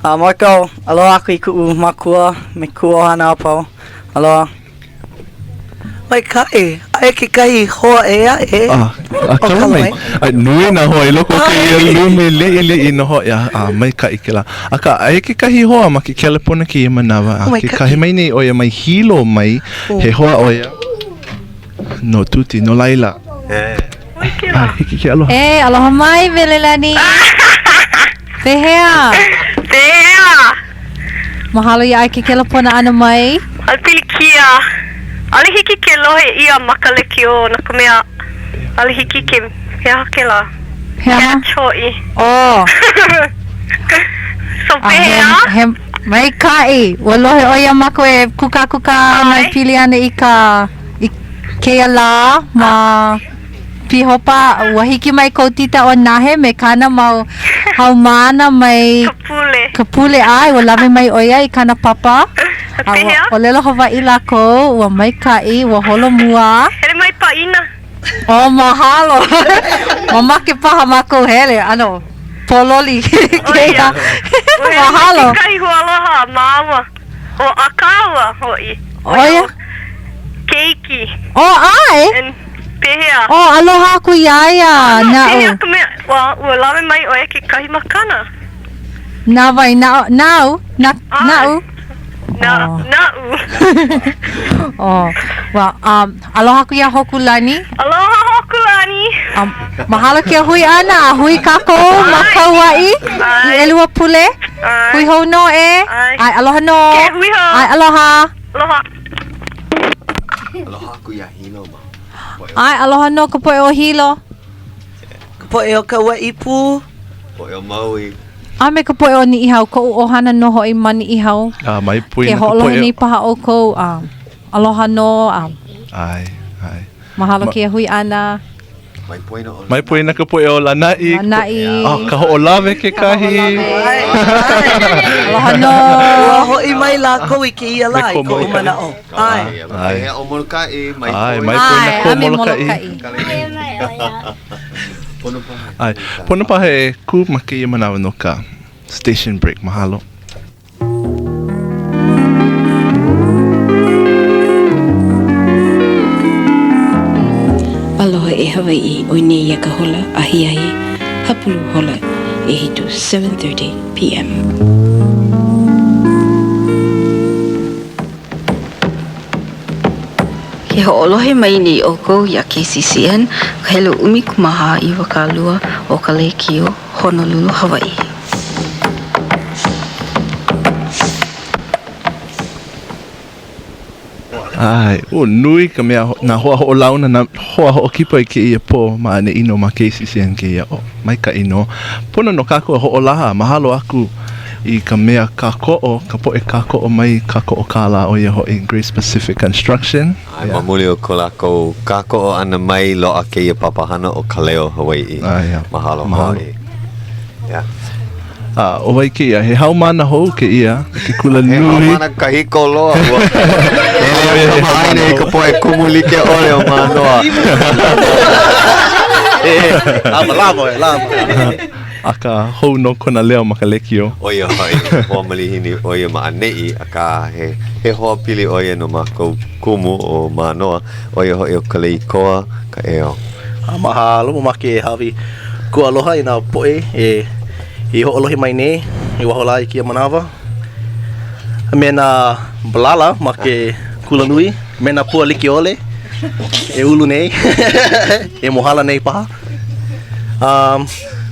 A mamake wau, aloha aku i kuʻu mākua me kuʻu ʻohana a pau. Aloha. Maikaʻi. Aia kekahi hoa ʻē aʻe. A kala mai. A nui nā hoa i loko o kēia lumi liʻiliʻi nō hoʻi a maikaʻi kēlā. Akā, aia kekahi hoa ma ke kelepona kēia manawa, a ke kahe mai nei ʻo ia mai Hilo mai, he hoa ʻo ia no Tuti, no laila. A hiki ke aloha. E, aloha mai, Welelani. Pehea? Pehea? Mahalo iā ʻoe ke kelepona ʻana mai. ʻAʻole pilikia. ʻAʻole hiki ke lohe ʻia ma ka lekiō no ka mea, ʻaʻole hiki ke, he aha kēlā? He aha? Catch hoʻi. Oh. So pehea? A he, he maikaʻi. Ua lohe ʻoe iā mākou e kūkākūkā ana e pili ana i ka, i kēia lā ma Pihopa, ua hiki mai kou tita ʻo Nahe me kāna mau haumāna mai Ka pule. Ka pule, ʻae, ua lawe mai ʻo ia i kāna papa. A ua Pehea? ʻōlelo Hawaiʻi lākou, ua maikaʻi, ua holomua. Hele mai pāʻina. Oh, mahalo. Mamake paha mākou hele, ʻano pōloli kēia. Ua hele mai Mahalo. kekahi hoaloha a māua. ʻO a kāua hoʻi. ʻO ia? Keiki. Oh, ʻae. And pehea? Oh, aloha aku iā ia Ano, naʻu. pehea ka mea, ua, ua lawe mai ʻoe kekahi makana. Na wai, na, nāu, na, naʻu. Na, naʻu. Oh, well, um, aloha aku iā Hōkūlani. Aloha Hōkūlani. Um, mahalo kēia hui ʻana, a hui kākou ma Kauaʻi i ʻelua pule. Hui hou nō e. ʻAe, aloha nō. Ke hui hou. ʻAe, aloha. Aloha. Aloha aku iā Hilo ma. ʻAe, aloha nō ka poʻe o Hilo. Ka poʻe o Kauaʻi pū. Poʻe o Maui. A me ka poʻe o Niʻihau, koʻu ʻohana nō hoʻi ma Niʻihau. A mai poina Ke ka hoʻolohe poʻe nei paha ʻoukou, a aloha nō, a ʻAe, ʻae. mahalo kēia hui ʻana. Mai poina ʻo Mai poina ka poʻe o Lānaʻi. Lānaʻi. Oh, Kahoʻolawe kekahi. Aloha nō. Ua hoʻi mai lākou i kēia lā i koʻu manaʻo. ʻAe. ʻAe. ʻO Molokaʻi, mai ʻAe, poina. mai poina ʻAe, ko a me Molokaʻi. Molokaʻi. Pono paha. ʻAe, pono paha e kū ma kēia manawa no ka station break. Mahalo. Aloha e Hawaiʻi, ʻoi nei ia ka hola ahiahi hapulu hola ʻehitu, 7:30 PM. Ke hoʻolohe mai nei ʻoukou iā KCCN, ka helu 14 20 o ka lēkiō Honolulu, Hawaiʻi. ʻAe, ua nui ka mea, nā hoa hoʻolauna, nā hoa hoʻokipa i kēia pō ma ʻaneʻi nō ma KCCN kēia. Oh, maikaʻi nō. Pono nō kākou e hoʻolaha, mahalo aku i ka mea kākoʻo, ka poʻe kākoʻo mai kākoʻo kālā, ʻo ia hoʻi Grace Pacific Construction. ʻAe, ma muli o ko lākou kākoʻo ʻana mai, loaʻa kēia papahana ʻo Ka Leo Hawaiʻi. Mahalo hoʻi. Yeah. A ʻo wai kēia? He haumāna hou kēia i ke kula nui. He haumāna kahiko loa. Ua hele a kamaʻāina i ka poʻe kumu like ʻole o Mānoa. Lama, lama, lama. Akā, hou nō kona leo ma ka lekiō. ʻO ia hoʻi, he hoa malihini ʻo ia ma ʻaneʻi, akā, he, he hoa pili ʻo ia no mākou kumu o Mānoa, ʻo ia hoʻi ʻo Kaleikoa Kaʻeo. A mahalo, mamake e hāʻawi kuʻu aloha i nā poʻe e i hoʻolohe mai nei i waho lā i kēia manawa. A me nā balala ma ke kulanui, me nā pua like ʻole e ulu nei, e mohala nei paha. Um,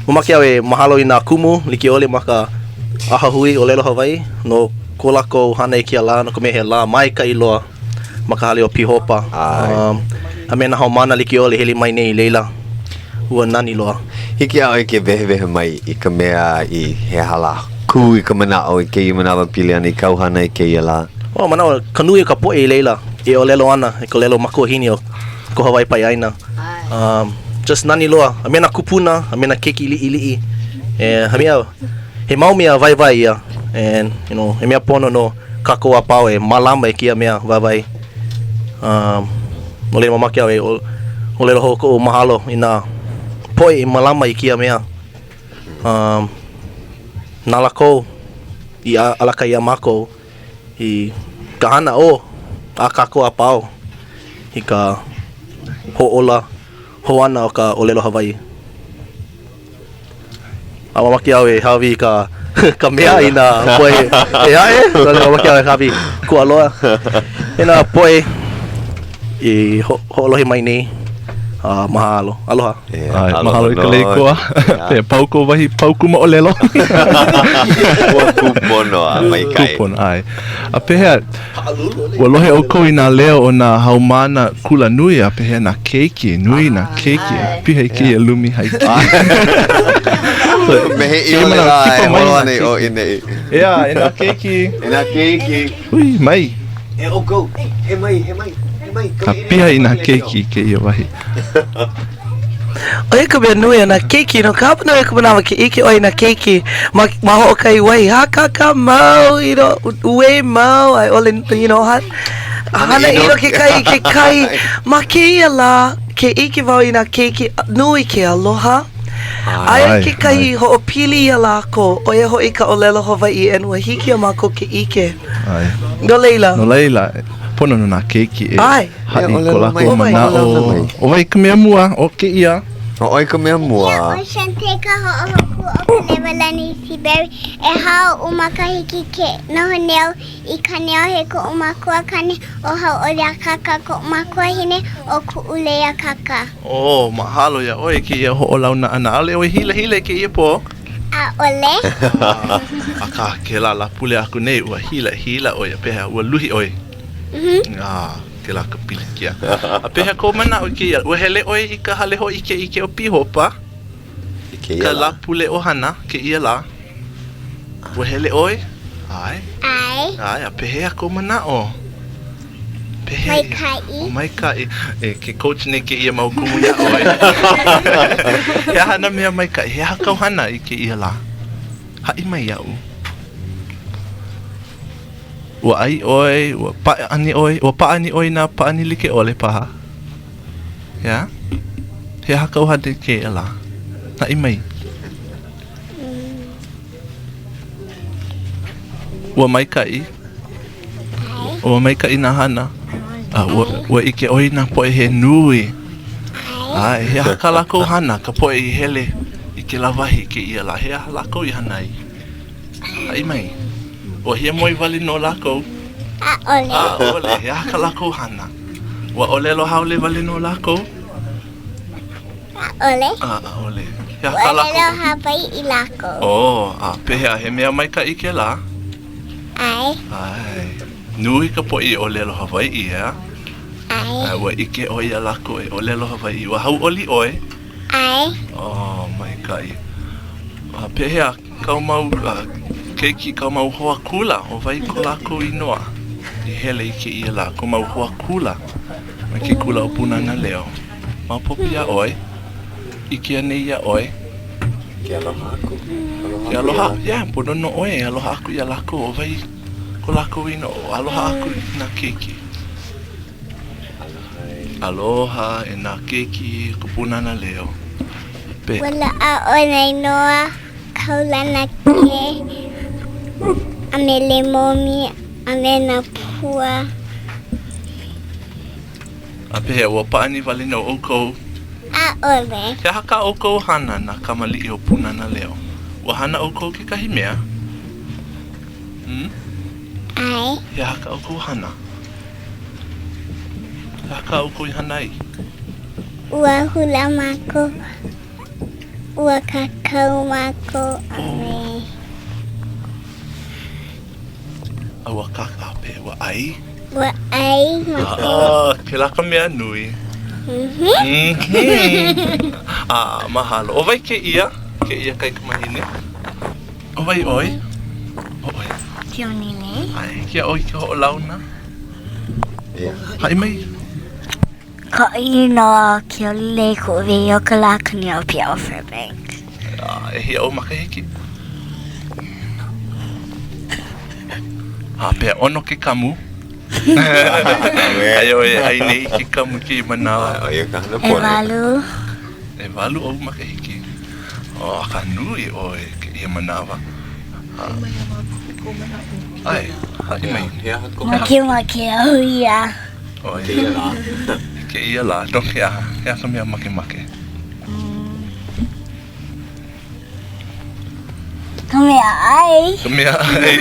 Mamake au e mahalo i nā kumu like ʻole ma ka ʻAhahui ʻŌlelo Hawaiʻi no ko lākou hana i kēia lā, no ka mea he lā maikaʻi loa ma ka hale o Pihopa. Um, a me nā haumāna like ʻole hele mai nei i laila. Ua nani loa. Hiki iā ʻoe ke wehewehe mai i ka mea i he aha lā kū i ka manaʻo i kēia manawa pili ana i kāu hana i kēia lā? Oh, manaʻo ka nui o ka poʻe i laila e ʻōlelo ana i ka ʻōlelo makuahine o ko Hawaii pae ʻāina. Um, just nani loa. A me nā kupuna, a me nā keiki liʻiliʻi. E, he mea, he mau mea waiwai ia. And, you know, he mea pono no kākou a pau e mālama i kēia mea waiwai. Um, no laila mamake au e ʻōlelo hou koʻu mahalo i nā poʻe i mālama i kēia mea. Um, na lākou i alakaʻi iā mākou i ka hana ʻo a kākou a pau i ka hoʻōla hou ʻana o ka ʻōlelo Hawaiʻi. A mamake au e hāʻawi i ka ka mea i nā poʻe ʻē aʻe, no laila mamake au e hāʻawi kuʻu aloha i nā poʻe i hoʻolohe mai nei. A mahalo. Aloha. ʻAe, mahalo i ka lei koa. Pehea, pau kou wahi paukū moʻolelo? Ua kūpono a maikaʻi. Kūpono, ʻae. A pehea, ua lohe ʻoukou i nā leo o nā haumāna kula nui, a pehea nā keiki, nui nā keiki, piha i kēia lumi hāiki. Me he ʻiole lā e holo ana i ʻō i ʻaneʻi. ʻEā, e nā keiki. E nā keiki. Hui, mai. E ʻoukou, e mai, e mai, e mai. A piha i nā keiki i kēia wahi. ʻO ia ka mea nui o nā keiki, no ka hapa nui o ka manawa ke ʻike ʻoe i nā keiki ma, ma hoʻokahi wahi, hakaka mau, you know, uē mau, a i ʻole, you know, ha, hana ʻino kekahi i kekahi. Ma kēia lā, ke ʻike wau i nā keiki, nui ke aloha. Aia kekahi hoʻopili iā lākou, ʻo ia hoʻi ka ʻōlelo Hawaiʻi, and ua hiki iā mākou ke ʻike. No laila. No laila, pono no nā keiki e ʻAe. haʻi ko lākou manaʻo. ʻO wai ka mea mua o kēia? ʻO ʻoe ka mea mua. ʻO Shante ka hoʻohōkū o ka Lewalani Seabury. ʻEhā oʻu makahiki ke noho nei au i Kaneohe koʻu makua kāne ʻo Hauʻoli Akaka koʻu makuahine ʻo Kuʻulei Akaka. Oh, mahalo iā ʻoe i kēia hoʻolauna ʻana. ʻAʻole ʻoe hilahila i kēia pō? ʻAʻole. Akā, kēlā Lāpule aku nei, ua hilahila ʻoe. Pehea, ua luhi ʻoe? Ah, kēlā ka pilikia. A pehea kou manaʻo i kēia? Ua hele ʻoe i ka hale hōʻikeʻike o Pīhopa? I kēia Ka lā. Lāpule ʻohana, kēia lā. Ua hele ʻoe? ʻAe. ʻAe. ʻAe, a pehea kou manaʻo? Pehea ia? Maikaʻi. O, maikaʻi. E, ke coach nei kēia mau kumu iā ʻoe. He aha nā mea maikaʻi? He aha kāu hana i kēia lā? Haʻi mai iaʻu. Ua ʻai ʻoe, ua pāʻani ʻoe, ua pāʻani ʻoe i nā pāʻani like ʻole paha. Yeah? He aha kāu hana i kēia lā? Haʻi mai. Ua maikaʻi. Ua maikaʻi nā hana. A ua, ua ʻike ʻoe i nā poʻe he nui. ʻAe, he aha kā lākou hana, ka poʻe i hele i kēlā wahi i kēia lā? He aha lākou i hana ai? Haʻi mai. Ua hiamoe wale nō lākou? ʻAʻole. ʻAʻole. He aha kā lākou hana? Ua ʻōlelo haole wale nō lākou? ʻAʻole. ʻAʻole. He aha kā lākou? Ua ʻōlelo Hawaiʻi lākou. Oh, a pehea, he mea maikaʻi kēlā? ʻAe. ʻAe. Nui ka poʻe i ʻōlelo Hawaiʻi, ʻeā? ʻAe. A ua ʻike ʻoe iā lākou e ʻōlelo Hawaiʻi. Ua hauʻoli ʻoe? ʻAe. Oh, maikaʻi. A pehea kāu mau keiki, kāu mau hoa kula, ʻo wai ko lākou inoa i hele i kēia lā, kou mau hoa kula ma ke kula ʻo Pūnana Leo? Maopopo iā ʻoe? ʻIke anei iā ʻoe? Ke aloha aku. Ke aloha, yeah, pono nō ʻoe e aloha aku iā lākou. ʻO wai ko lākou inoa? Aloha aku i nā keiki. Aloha e nā keiki o ka Pūnana Leo. Pe. Ua laʻa ʻo Nainoa, Kaulana Ke, a me Lemomi, a me nā pua. A pehea, ua pāʻani wale nō ʻoukou? ʻAʻole. He aha kā ʻoukou hana nā kamaliʻi o Pūnana Leo? Ua hana ʻoukou kekahi mea? Hmm? ʻAe. He aha kā ʻoukou hana? He aha kā ʻoukou i hana ai? Ua hula mākou, ua kākau mākou, a me. A ua kākau, a pehea, ua ʻai? Ua ʻai mākou. Ah, kēlā ka mea nui. Mhm. A, mahalo. ʻO wai kēia? Kēia kaikamahine? ʻO wai ʻoe? ʻO ʻoe. Keonilei. ʻAe, hiki iā ʻoe ke hoʻolauna? Haʻi mai. Koʻu inoa Keonilei Kuʻuweiokala Kaniʻōpiʻo Fairbanks. A, ʻehia ou makahiki? A, pehea, ʻono ke kamu? Aia ʻoe e ʻai nei i ke kamu i kēia manawa. ʻEwalu. ʻEwalu ou makahiki. Oh, akā nui ʻoe i kēia manawa. ʻAe, haʻi mai. Makemake au ia. ʻO kēia lā. Kēia lā, no ke aha? He aha ka mea makemake? Ka mea ʻai. Ka mea ʻai.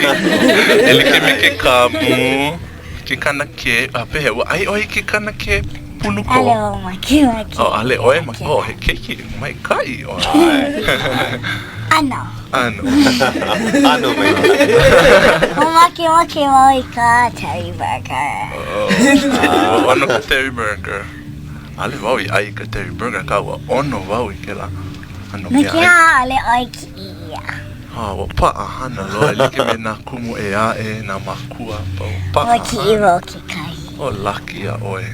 E like me ke kamu, ke kanakē. A pehea, ua ʻai ʻoe i ke kanakē punu kō? ʻAʻole wau makemake. Oh, ʻaʻole ʻoe makemake. Oh, he keiki maikaʻi ʻoe. ʻAno. ʻAno. ʻAno maikaʻi. Ua makemake wau i ka Terry Burger. Oh, ʻono ka Terry Burger. ʻAʻole wau i ʻai i ka Terry Burger, akā ua ʻono wau i kēlā. No ke aha ʻaʻole ʻoe kiʻi ʻia? Oh, ua paʻahana loa e like me nā kumu ʻē aʻe, nā mākua a pau. Paʻahana. Ua kiʻi wau kekahi. Oh, lucky iā ʻoe.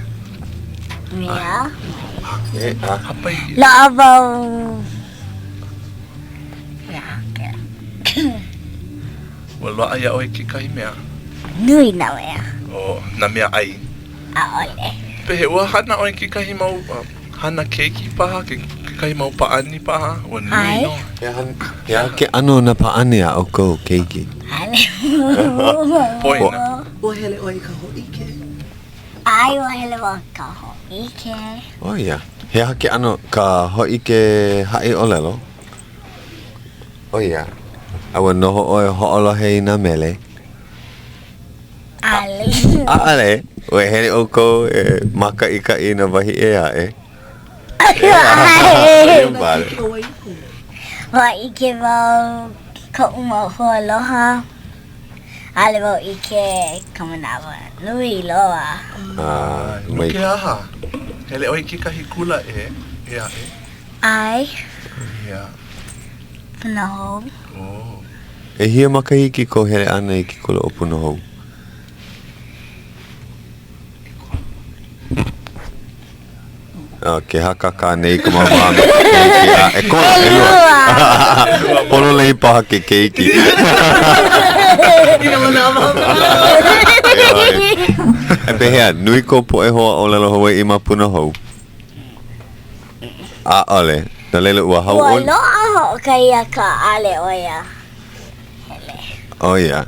Mea. Hāpai ʻia. Loaʻa wau. Ia, kēlā. Ua loaʻa iā ʻoe kekahi mea? Nui nā mea. Oh, nā mea ʻai? ʻAʻole. Pehea, ua hana ʻoe i kekahi mau hana keiki paha, kekahi mau pāʻani paha? Ua nui nō. He aha ke ʻano o nā pāʻani a ʻoukou keiki? ʻAʻole. Poina. Ua hele ʻoe i ka hōʻike? ʻAe, ua hele wau i ka hōʻike. ʻO ia. He aha ke ʻano ka hōʻike haʻi ʻōlelo? ʻO ia. A ua noho ʻoe hoʻolohe i nā mele? ʻAʻole. ʻAʻole? Ua hele ʻoukou e mākaʻikaʻi i nā wahi ʻē aʻe? ʻAʻole. Ua ʻike wau i koʻu mau hoaaloha. ʻAʻole wau ʻike ka manawa nui loa. No ke aha? Hele ʻoe i kekahi kula ʻē aʻe? ʻAe. Ia. Punahou. Oh. ʻEhia makahiki kou hele ʻana i ke kula ʻo Punahou? Oh, ke hakakā nei ka māmā me ke keiki. A, ʻekolu, ʻelua. Pololei paha ke keiki. E pehea, nui kou poʻe hoa ʻōlelo Hawaiʻi ma Punahou? ʻAʻole. No laila, ua hauʻoli. Ua loaʻa hoʻokahi akā ʻaʻole ʻo ia hele. ʻO ia.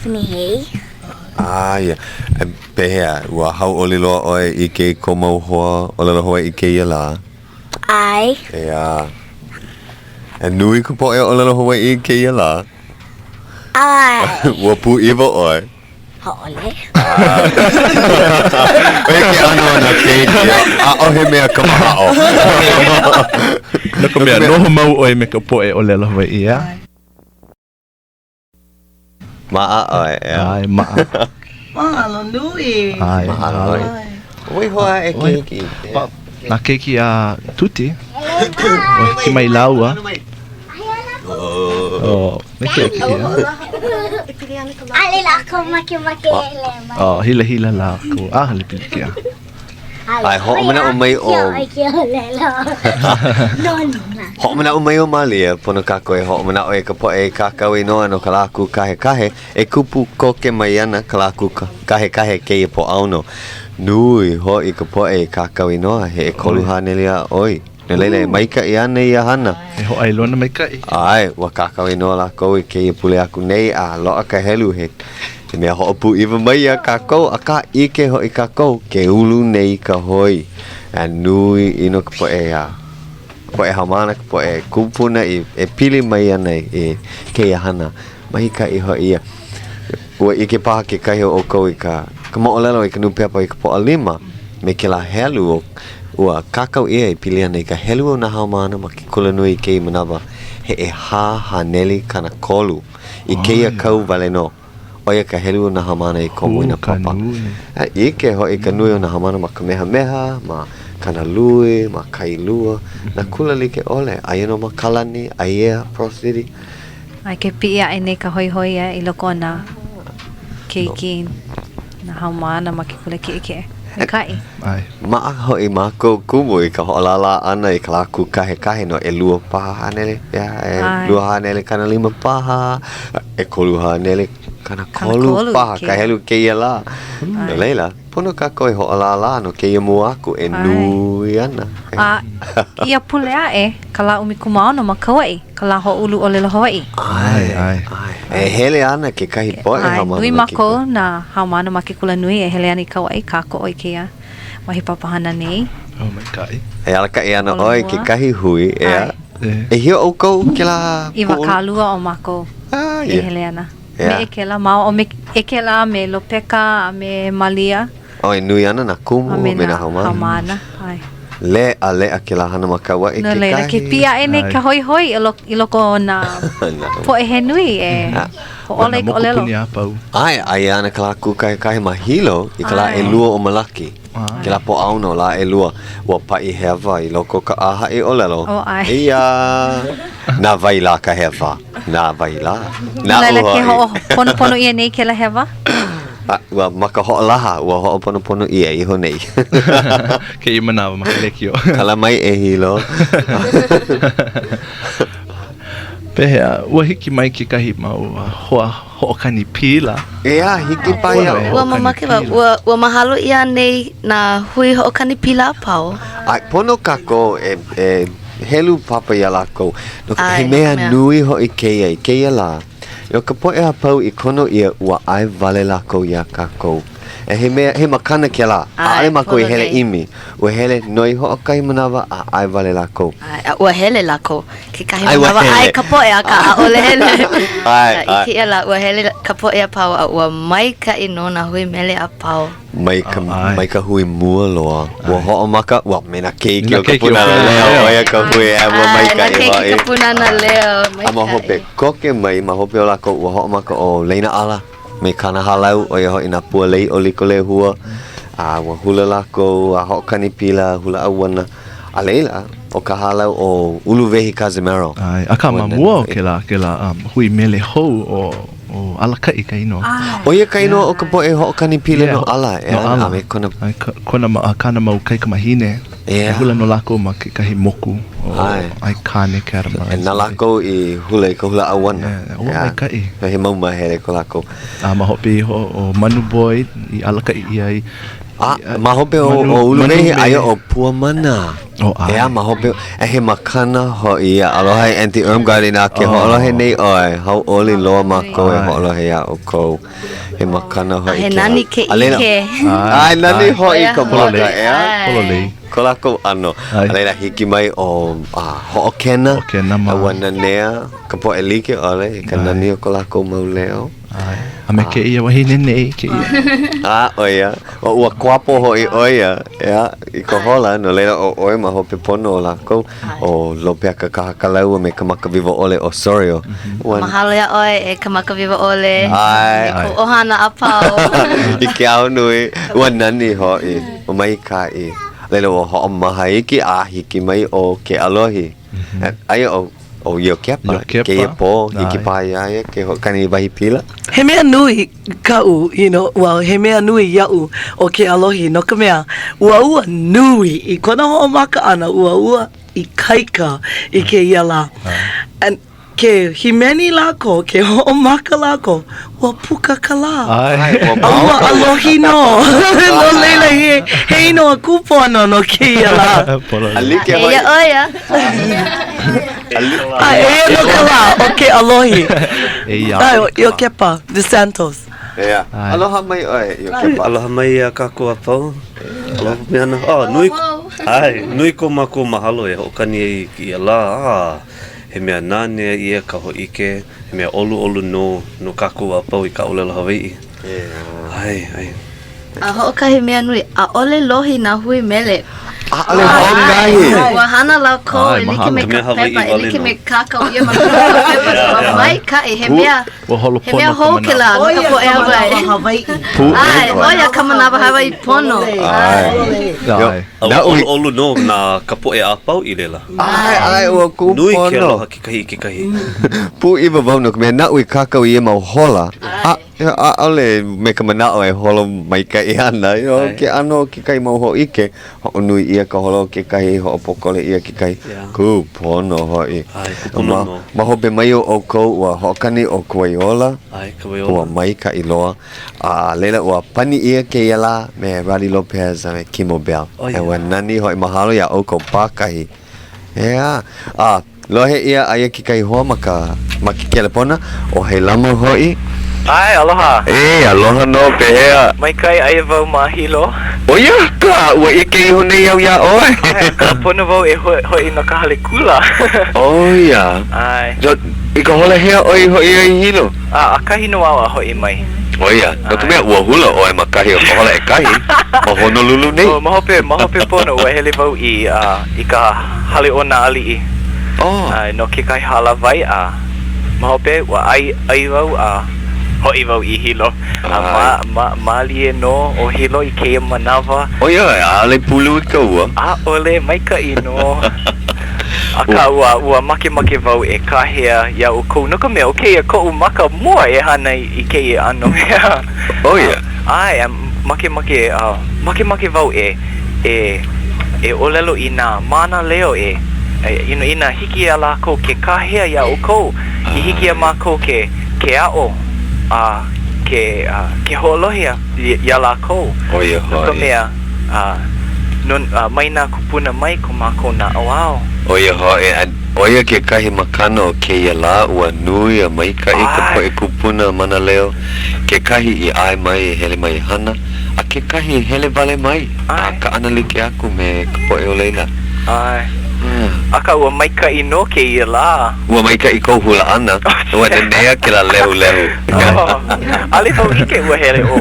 Punihei. Ah, ia. Pehea, ua hauʻoli loa ʻoe i ʻike i kou mau hoa ʻōlelo Hawaiʻi i kēia lā? ʻAe. ʻEā. E nui ka poʻe ʻōlelo Hawaiʻi i kēia lā? ʻAe. Ua pūʻiwa ʻoe? ʻAʻole. ʻO ia ke ʻano o nā keiki, ʻaʻohe mea kamahaʻo. No ka mea, noho mau ʻoe me ka poʻe ʻōlelo Hawaiʻi, ʻeā? Maʻa ʻoe, ʻeā? ʻAe, maʻa. Mahalo nui. ʻAe, mahalo. Waiho aʻe keiki. Nā keiki a Tuti, ua hiki mai lāua. Oh, me ke ʻia. ʻAʻole lākou makemake hele mai. Oh, hilahila lākou. ʻAʻole pilikia. ʻAe, hoʻomanaʻo mai ʻo... Hoʻomanaʻo mai ʻo Malia, pono kākou e hoʻomanaʻo i ka poʻe i kākau inoa no ka Lā Kūkahekahe, e kupu koke mai ana ka Lā Kūkahekahe kēia Pōʻaono. Nui hoʻi ka poʻe i kākau inoa, he 300 a ʻoi. No laila, e maikaʻi ana ia hana. He hōʻailona maikaʻi. ʻAe, ua kākau inoa lākou i kēia pule aku nei, a loaʻa ka helu, he mea hoʻopūʻiwa mai iā kākou, akā ʻike hoʻi kākou, ke ulu nei ka hoi. A nui ʻino ka poʻe a ka poʻe haumāna, ka poʻe kūpuna i e pili mai ana i kēia hana. Maikaʻi hoʻi ia. Ua ʻike paha kekahi o ʻoukou i ka ka moʻolelo i ka nūpepa i ka Pōʻalima me kēlā helu o ua kākau ʻia e pili ana i ka helu o nā haumāna ma ke kulanui i kēia manawa he 430 i kēia kau wale nō. ʻO ia ka helu o nā haumāna i komo i nā papa. A ʻike hoʻi ka nui o nā haumāna ma Kamehameha, ma Kānalui, ma Kailua, nā kula like ʻole, aia nō ma Kalani, Aiea, Pearl City. A ke piʻi aʻe nei ka hoihoi e i loko o nā keiki, nā haumāna ma ke kula kiʻekiʻe. Maikaʻi. Maʻa hoʻi mākou kumu i ka hoʻolālā ʻana i ka lā kūkahekahe no ʻelua paha hanele, ʻeā, ʻelua hanele 50 paha, 300 30 paha ka helu kēia lā. No laila, pono kākou e hoʻolālā no kēia mua aku e nui ana. A ia pule aʻe, ka lā 16 ma Kauaʻi, ka lā hoʻoulu ʻōlelo Hawaiʻi. ʻAe, ʻae. E hele ana kekahi poʻe haumāna. Nui mākou nā haumāna ma ke kula nui e hele ana i Kauaʻi kākoʻo i kēia wahi papahana nei. Oh, maikaʻi. E alakaʻi ana ʻoe i kekahi hui, ʻeā? ʻEhia ʻoukou kēlā pūʻulu? 20 o mākou e hele ana. Me Ekela mā, o me Ekela, me Lopeka, a me Malia. Oh, e nui ana nā kumu a me nā haumāna. haumāna. ʻAe. Leʻaleʻa kēlā hana ma Kauaʻi kekahi. No laila, ke piʻi aʻe nei ka hoihoi i loko o nā poʻe he nui e hoʻōla i ka ʻōlelo. ʻAe, aia ana ka lā kūkahekahe ma Hilo i ka lā ʻelua o Malaki. Kēlā Pōʻaono, lā ʻelua, ua paʻi hewa i loko o ka ʻāhaʻi ʻōlelo. Oh, ʻae. Eia! Na wai lā ka hewa? Na wai lā? No laila, ke hoʻoponopono ʻia nei kēlā hewa? A, ua ma ka hoʻolaha, ua hoʻoponopono ʻia iho nei. Kēia manawa ma ka lekiō. Kala mai e Hilo. Pehea, ua hiki mai kekahi mau hoa hoʻokani pila? ʻEā, hiki paha iaʻu. Ua mamake wau, ua, ua mahalo ʻia nei nā hui hoʻokani pila a pau. ʻAe, pono kākou e, e helu papa iā lākou. No ka, he mea nui hoʻi kēia i kēia lā. No ka poʻe a pau i kono ʻia, ua ʻae wale lākou iā kākou. E he mea, he makana kēlā. ʻAʻole mākou i hele ʻimi. Ua hele noi hoʻokahi manawa a ʻae wale lākou. ʻAe, a ua hele lākou. Kekahi manawa ʻae ka poʻe, akā ʻaʻole hele. ʻAe, ʻae. I kēia lā, ua hele ka poʻe a pau a ua maikaʻi nō nā hui mele a pau. Mai ka, mai ka hui mua loa. Ua hoʻomaka, ua me nā keiki o ka Pūnana Leo, ʻo ia ka hui e ua maikaʻi hoʻi. Nā keiki ka Pūnana Leo, maikaʻi. A ma hope koke mai, ma hope o lākou, ua hoʻomaka ʻo Leinaʻala me kāna hālau, ʻo ia hoʻi nā pua lei o Likolehua. A ua hula lākou, a hoʻokani pila, hula ʻauana. A laila, ʻo ka hālau ʻo Uluwehi Cazimero. ʻAe, akā ma mua o kēlā, kēlā hui mele hou ʻo ʻO Alakaʻi ka inoa. ʻO ia ka inoa o ka poʻe hoʻokani pila no Ala, ʻeā, a me kona. Kona, kāna mau kaikamahine. E hula nō lākou ma kekahi moku ʻo Aikāne Catamarans. Na lākou i hula i ka hula ʻauana. Ua maikaʻi. He mau māhele ko lākou. A ma hope iho ʻo Manu Boy i alakaʻi ʻia ai. A ma hope o Uluwehi, aia ʻo Puamana. Oh, ʻae. ʻEā, ma hope, e he makana hoʻi ia. Aloha e Aunty Irmgard inā ke hoʻolohe nei ʻoe. Hauʻoli loa mākou e hoʻolohe iā ʻoukou. He makana hoʻi A he nani ke ʻike. ʻAe, nani hoʻi ka maka, ʻeā? Pololei. Ko lākou ʻano. A laila hiki mai ʻo Hoʻokena. Hoʻokena mā. A ua nanea ka poʻe like ʻole i ka nani o ko lākou mau leo. ʻAe. A me kēia wahine nei, kēia. A, ʻo ia. ʻO ua kuapo hoʻi ʻo ia, ʻeā, i ka hola, no laila ʻo ʻoe ma hope pono o lākou, ʻo Lopeaka Kahakalāua me ka maka wiwo ʻole ʻo Osorio. Ua... Mahalo iā ʻoe e ka maka wiwo ʻole. ʻAe. Me kou ʻohana a pau. I ke ao nui, ua nani hoʻi, ua maikaʻi. Laila ua hoʻomaha iki a hiki mai ʻo Keʻalohi. Aia ʻo ʻo Iokepa, Iokepa. kēia pō, hiki paha iā ia ke hoʻokani i wahi pila. He mea nui kaʻu, you know, well, he mea nui iaʻu ʻo Keʻalohi, no ka mea, ua ua nui i kona hoʻomaka ʻana, ua ua ikaika i kēia lā. And ke hīmeni lākou, ke hoʻomaka lākou, ua puka ka lā. ʻAe. A ua ʻalohi nō. No laila, he, he inoa kūpono no kēia lā. A like hoʻi. Eia ʻo ia. A eia nō ka lā o Keʻalohi. Eia. ʻAe, ʻo Iokepa De Santos. ʻEā. Aloha mai ʻoe, Iokepa. Aloha mai iā kākou a pau. Aloha mea Oh, nui, ʻae, nui ko mākou mahalo e hoʻokani ai i kēia lā. A, he mea nanea ia ka hōʻike, he mea ʻoluʻolu nō no kākou a pau i ka ʻōlelo Hawaiʻi. ʻAe, ʻae. A hoʻokahi mea nui, ʻaʻole lohi nā hui mele. ʻAʻole hoʻokahi. Ua hana lākou e like me ka pepa, e like me kākau ʻia ma luna o ka pepa, so ua maikaʻi, he mea, he mea hou kēlā no ka poʻe Hawaiʻi. ʻAe, ʻo ia ka manawa Hawaiʻi pono. ʻAe. A ua ʻoluʻolu nō nā ka poʻe a pau i laila. ʻAe, ʻae, ua kūpono. Nui ke aloha kekahi i kekahi. Pūʻiwa wau no ka mea, naʻu i kākau i ia mau hola, a ʻaʻole me ka manaʻo e holo maikaʻi ana, you know, ke ʻano o kekahi mau hōʻike, hoʻonui ʻia ka holo o kekahi, hoʻopōkole ʻia kekahi, kūpono hoʻi. Kūpono nō. Ma hope mai o ʻoukou, ua hoʻokani ʻo Kawaiola, ua maikaʻi loa. A laila, ua pani ʻia kēia lā me Roddy Lopez a me Kimo Bell. Oh, yeah. Ua nani hoʻi, mahalo iā ʻoukou pākahi. ʻEā. A lohe ʻia aia kekahi hoa ma ka ma ke kelepona, ʻo Heilama hoʻi. ʻAe, aloha. E, aloha nō, pehea? Maikaʻi, aia wau ma Hilo. ʻO ia ka, ua ʻike iho nei au iā ʻoe. ʻAe, akā pono wau e hoʻi no ka hale kula. ʻO ia. ʻAe. So, i ka hola hea ʻoe i hoʻi ai i Hilo? A, ʻakahi nō au a hoʻi mai. ʻO ia, no ka mea, ua hula ʻoe ma kahi o ka hola ʻekahi ma Honolulu nei. Oh, ma hope, ma hope pono, ua hele wau i, uh, i ka hale o nā aliʻi. Oh. No kekahi hālāwai, a ma hope, ua ʻai, ʻai wau a hoʻi wau i Hilo. A ma, ma, mālie nō ʻo Hilo i kēia manawa. ʻO ia, ʻaʻole pulu i ka ua. ʻAʻole, maikaʻi nō. Akā, ua, ua makemake wau e kāhea iā ʻoukou, no ka mea, ʻo kēia koʻu maka mua e hana i kēia ʻano mea. ʻO ia. ʻAe, a makemake, a makemake wau e, e, e ʻōlelo i nā mānaleo e, e, you know, inā hiki iā lākou ke kāhea iā ʻoukou, i hiki iā mākou ke, ke aʻo a ke, a ke hoʻolohe iā lākou. ʻO ia hoʻi. No ka mea, a, no, a mai nā kūpuna mai ko mākou naʻauao. ʻO ia hoʻi, a ʻo ia kekahi makana o kēia lā, ua nui a maikaʻi ka poʻe kūpuna mānaleo, kekahi i ʻae mai e hele mai e hana, a kekahi i hele wale mai a kaʻana like aku me ka poʻe o laila. ʻAe. Akā ua maikaʻi nō kēia lā. Ua maikaʻi kou hula ʻana. Ua nanea kēlā lehulehu. ʻAʻole wau ʻike ua hele ʻo,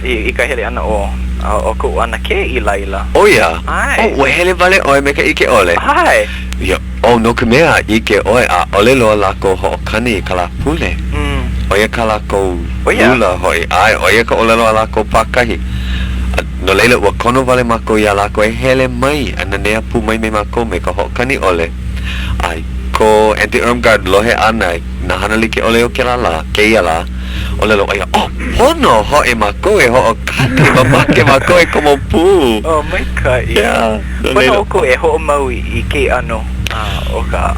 i ka hele ʻana o, o koʻu ʻanakē i laila. ʻO ia? ʻAe. Oh, ua hele wale ʻoe me ka ʻike ʻole? ʻAe. Ia, oh, no ka mea, ʻike ʻoe, ʻaʻole loa lākou hoʻokani i ka Lāpule. ʻO ia kā lākou lula hoʻi. ʻAe, ʻo ia ka ʻōlelo a lākou pākahi. A no laila, ua kono wale mākou iā lākou e hele mai a nanea pū mai me mākou me ka hoʻokani ʻole. A i ko Aunty Irmgard lohe ʻana i nā hana like ʻole o kēlā lā, kēia lā, ʻōlelo ʻo ia, Oh, pono hoʻi mākou e hoʻokani, mamake mākou e komo pū. Oh, maikaʻi. Yeah, no Pono laila. ʻoukou e hoʻomau i kēia ʻano o ka,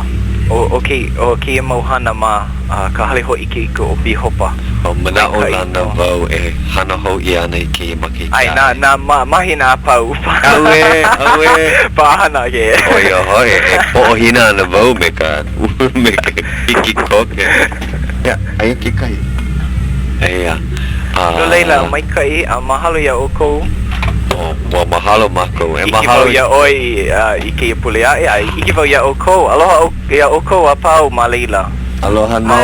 o, o kē, o kēia mau hana ma ka hale hōʻikeʻike o Bihopa. Oh, manaʻolana wau e hana hou ʻia ana i kēia makahiki ʻAe, nā, nā ma, mahina a pau. ʻAuē, ʻauē. Paʻahana ke. ʻO ia hoʻi, e poʻohina ana wau me ka, me ka hiki koke. Ia, aia kekahi. Eia. A. No laila, maikaʻi, a mahalo iā ʻoukou. Oh, ua mahalo mākou. E ʻIke mahalo. wau iā ʻoe i, i kēia pule aʻe, a ʻike wau iā ʻoukou. Aloha iā ʻoukou a pau ma laila. Aloha nō.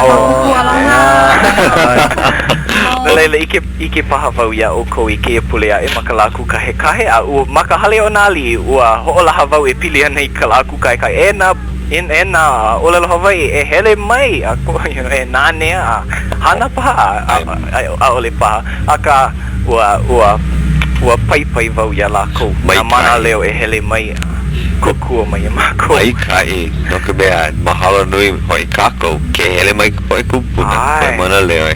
No laila, ʻike, ʻike paha wau iā ʻoukou i kēia pule aʻe ma ka lā kūkahekahe, a ua, ma ka hale o nā aliʻi, ua hoʻolaha wau e pili ana i ka lā kūkahekahe. E nā, e, e nā ʻōlelo Hawaiʻi, e hele mai a e nanea a hana paha, a, a, ʻaʻole paha, akā, ua, ua, ua paipai wau iā lākou, nā mānaleo e hele mai a kōkua mai iā mākou. Maikaʻi, no ka mea, mahalo nui hoʻi kākou ke hele mai ka poʻe kūpuna, ka poʻe mānaleo,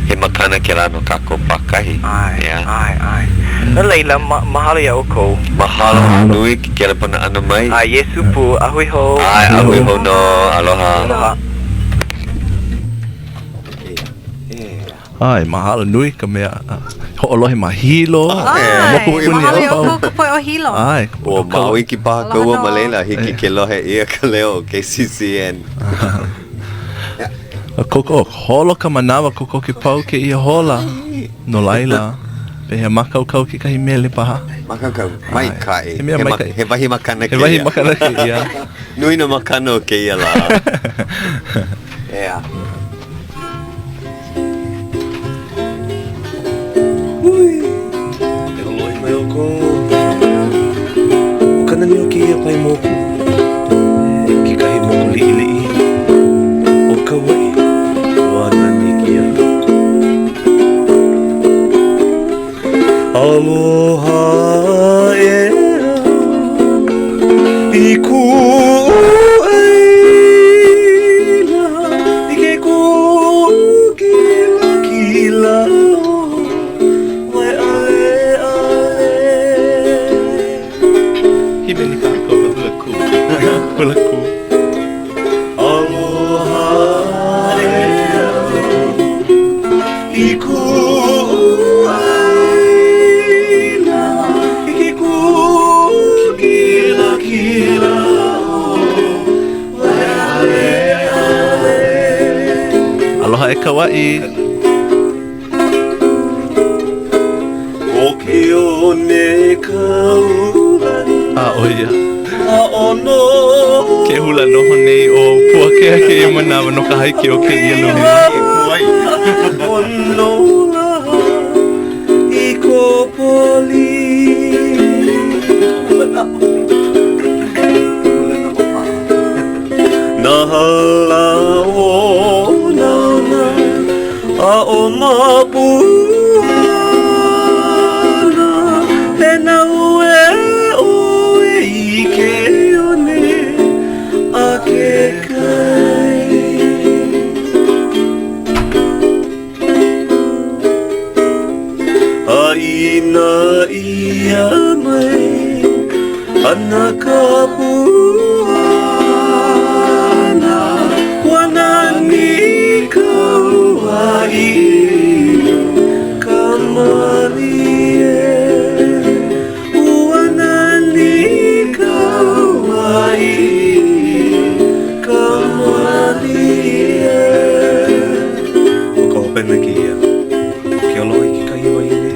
he makana kēlā no kākou pākahi. ʻAe, ʻae, ʻae. No laila, ma, mahalo iā ʻoukou. Mahalo nui ke kelepona ʻana mai. A Iesū pū, a hui hou. ʻAe, a hui hou nō. Aloha. Aloha. ʻAe, mahalo nui ka mea hoʻolohe ma Hilo. ʻAe, mahalo iā ʻoukou ka poʻe o Hilo. ʻAe. Ua mao iki paha ka ua ma laila, hiki ke lohe ʻia ka leo o KCCN. Koko, holo ka manawa, kokoke pau kēia hola. No laila, pehea mākaukau kekahi mele paha? Mākaukau, maikaʻi. He mea maikaʻi. He wahi makana kēia. He wahi makana kēia. Nui nā makana o kēia lā. ʻEā. E hoʻolohe mai ʻoukou. ʻO Aloha ea i kuʻu ʻaila i ke kū kilakila o Waiʻaleʻale. Hīmeni kākou ka hula kū. Hula kū. Aloha ea i kuʻu ʻaila i ke kū kilakila o Waiʻaleʻale. Aloha e Kauaʻi. ʻO ke one kaulani. A ʻo ia. A ʻono. Ke hula noho nei ʻo Puakea kēia manawa no ka hāiki o kēia lumi. ʻOno lā i ko poli. Nā hala onaona aʻo Mapuana E naue ʻoe i ke one a ke kai. A inā ʻia mai ana ka puana, ua nani Kauaʻi ka malie. Ua nani Kauaʻi ka malie. ʻO ka hopena kēia, ʻo ke aloha i kekahi wahine,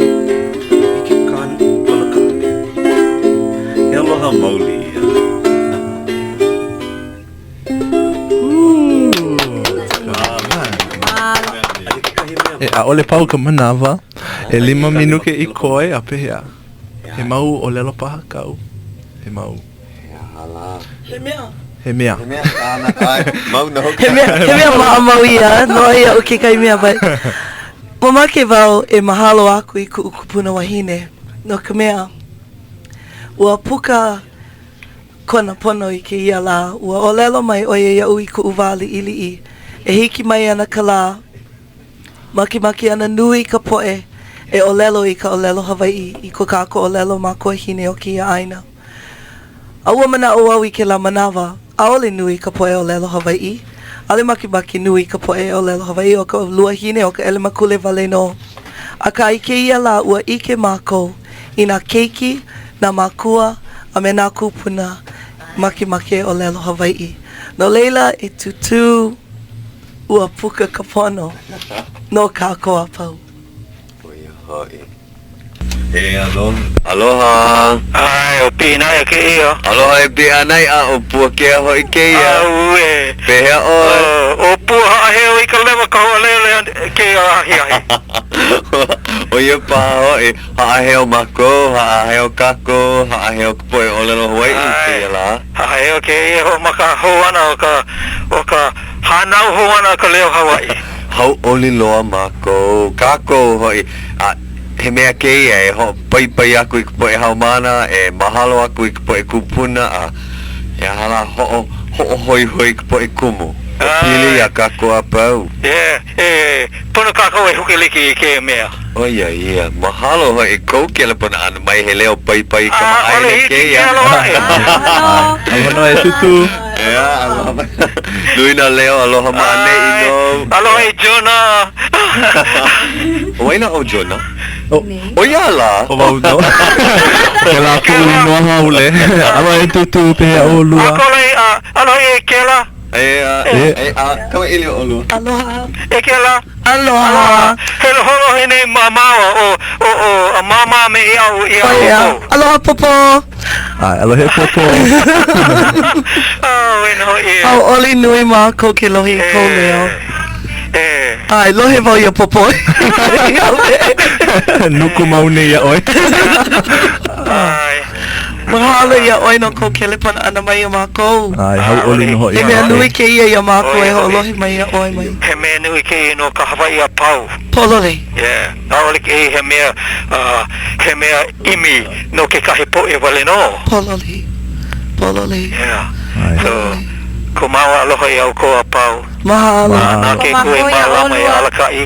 i ke kāne, kona kāne. He aloha maoli ia. E, ʻaʻole pau ka manawa. ʻElima minuke i koe, a pehea? He mau ʻōlelo paha kāu? He mau. He mea. He mea. He mea kāna, ʻae, mau nō. He mea, he mea maʻamau ia, no iaʻu kekahi mea, but mamake wau e mahalo aku i kuʻu kupuna wahine, no ka mea, ua puka kona pono i kēia lā. Ua ʻōlelo mai ʻo ia iaʻu i kuʻu wā liʻiliʻi, e hiki mai ana ka lā, makemake ana nui ka poʻe e ʻōlelo i ka ʻōlelo Hawaiʻi, i ko kākou ʻōlelo makuahine o kēia ʻāina. A ua manaʻo au i kēlā manawa, ʻaʻole nui ka poʻe ʻōlelo Hawaiʻi. ʻAʻole makemake nui ka poʻe ʻōlelo Hawaiʻi, ʻo ka luahine, ʻo ka ʻelemakule wale nō. Akā i kēia lā, ua ʻike mākou i nā keiki, nā mākua, a me nā kūpuna makemake ʻōlelo Hawaiʻi. No laila, e Tūtū, ua puka ka pono no kākou a pau. ʻO ia hoʻi. E aloha. Aloha. ʻAe, ʻo Piʻinaiʻa kēia. Aloha e Piʻinaiʻa, ʻo Puakea hoʻi kēia. Auē. Pehea ʻoe? ʻO Pua haʻaheo i ka lewa ka hoʻolehelehe kēia ahiahi. ʻO ia paha hoʻi, haʻaheo mākou, haʻaheo kākou, haʻaheo ka poʻe ʻōlelo Hawaiʻi i kēia lā. Haʻaheo kēia hoʻomaka hou ʻana o ka, o ka hānau hou ʻana o ka leo Hawaiʻi. Hauʻoli loa mākou, kākou hoʻi, a He mea kēia e hoʻopaipai aku i ka poʻe haumāna, e mahalo aku i ka poʻe kūpuna, a he aha lā, hoʻo, hoʻohoihoi i ka poʻe kumu. Ua pili iā kākou a pau. Yeah, e pono kākou e huke like i kēia mea. ʻO ia ia. Mahalo hoʻi kou kelepona ʻana mai he leo paipai kamaʻāina ʻAʻole hiki ke kēia. aloha aʻe. Aloha nō e Tūtū. ʻEā, aloha mai. Nui nā leo aloha ma ʻaneʻi nou. Aloha e Jonah. ʻO wai lā ʻo Jonah? ʻO ia lā. ʻO wau nō. Kēlā kuʻu inoa haole. Aloha e Tūtū, pehea ʻolua? Aloha e Kela. E, a, kamaʻilio ʻolua. Aloha. E Kela. Aloha. He hoʻolohe nei ma māua ʻo, ʻo, ʻo, a māmā me iaʻu iā ʻoukou. Aloha Popo. ʻAe, aloha e Popo. Oh, e noho ʻia. ʻAuʻoli nui mākou ke lohe i kou leo. ʻAe, lohe wau iā Popo. Nuku mau nei iā ʻoe. Mahalo iā ʻoe no kou kelepona ʻana mai iā mākou. ʻAe, hauʻoli nō hoʻi He mea nui kēia iā mākou e hoʻolohe mai iā ʻoe mai. He mea nui kēia no ka Hawaiʻi a pau. Pololei. Yeah. ʻAʻole kēia he mea, uh, he mea ʻimi no kekahi poʻe wale nō. Pololei. Pololei. Yeah. So, ko māua aloha iā ʻoukou a pau. Mahalo. A na ke Akua e mālama e alakaʻi.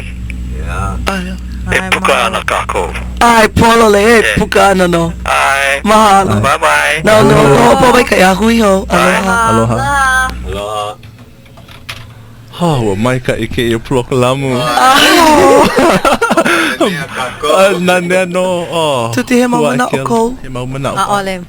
E puka ana kākou. ʻAe, pololei, e puka ana nō. ʻAe. Mahalo. Bye bye. No, no, ka hoʻopōmaikaʻi a hui hou. Aloha. Aloha. Aloha. Ha, ua maikaʻi kēia polokalamu. Nanea nō. Oh. Tuti, he mau Ua manaʻo ke aloha. kou? He mau manaʻo. ʻAʻole.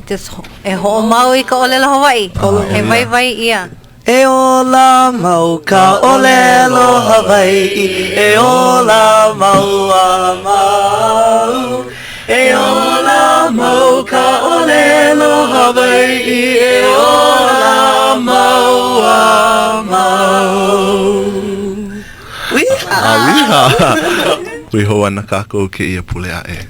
Just e hoʻomau i ka ʻōlelo Hawaiʻi. He waiwai ia. E ola mau ka ʻōlelo Hawaiʻi, e ola mau a mau. E ola mau ka ʻōlelo Hawaiʻi, e ola mau a mau. Wīhā! Hui hou ana kākou kēia pule aʻe.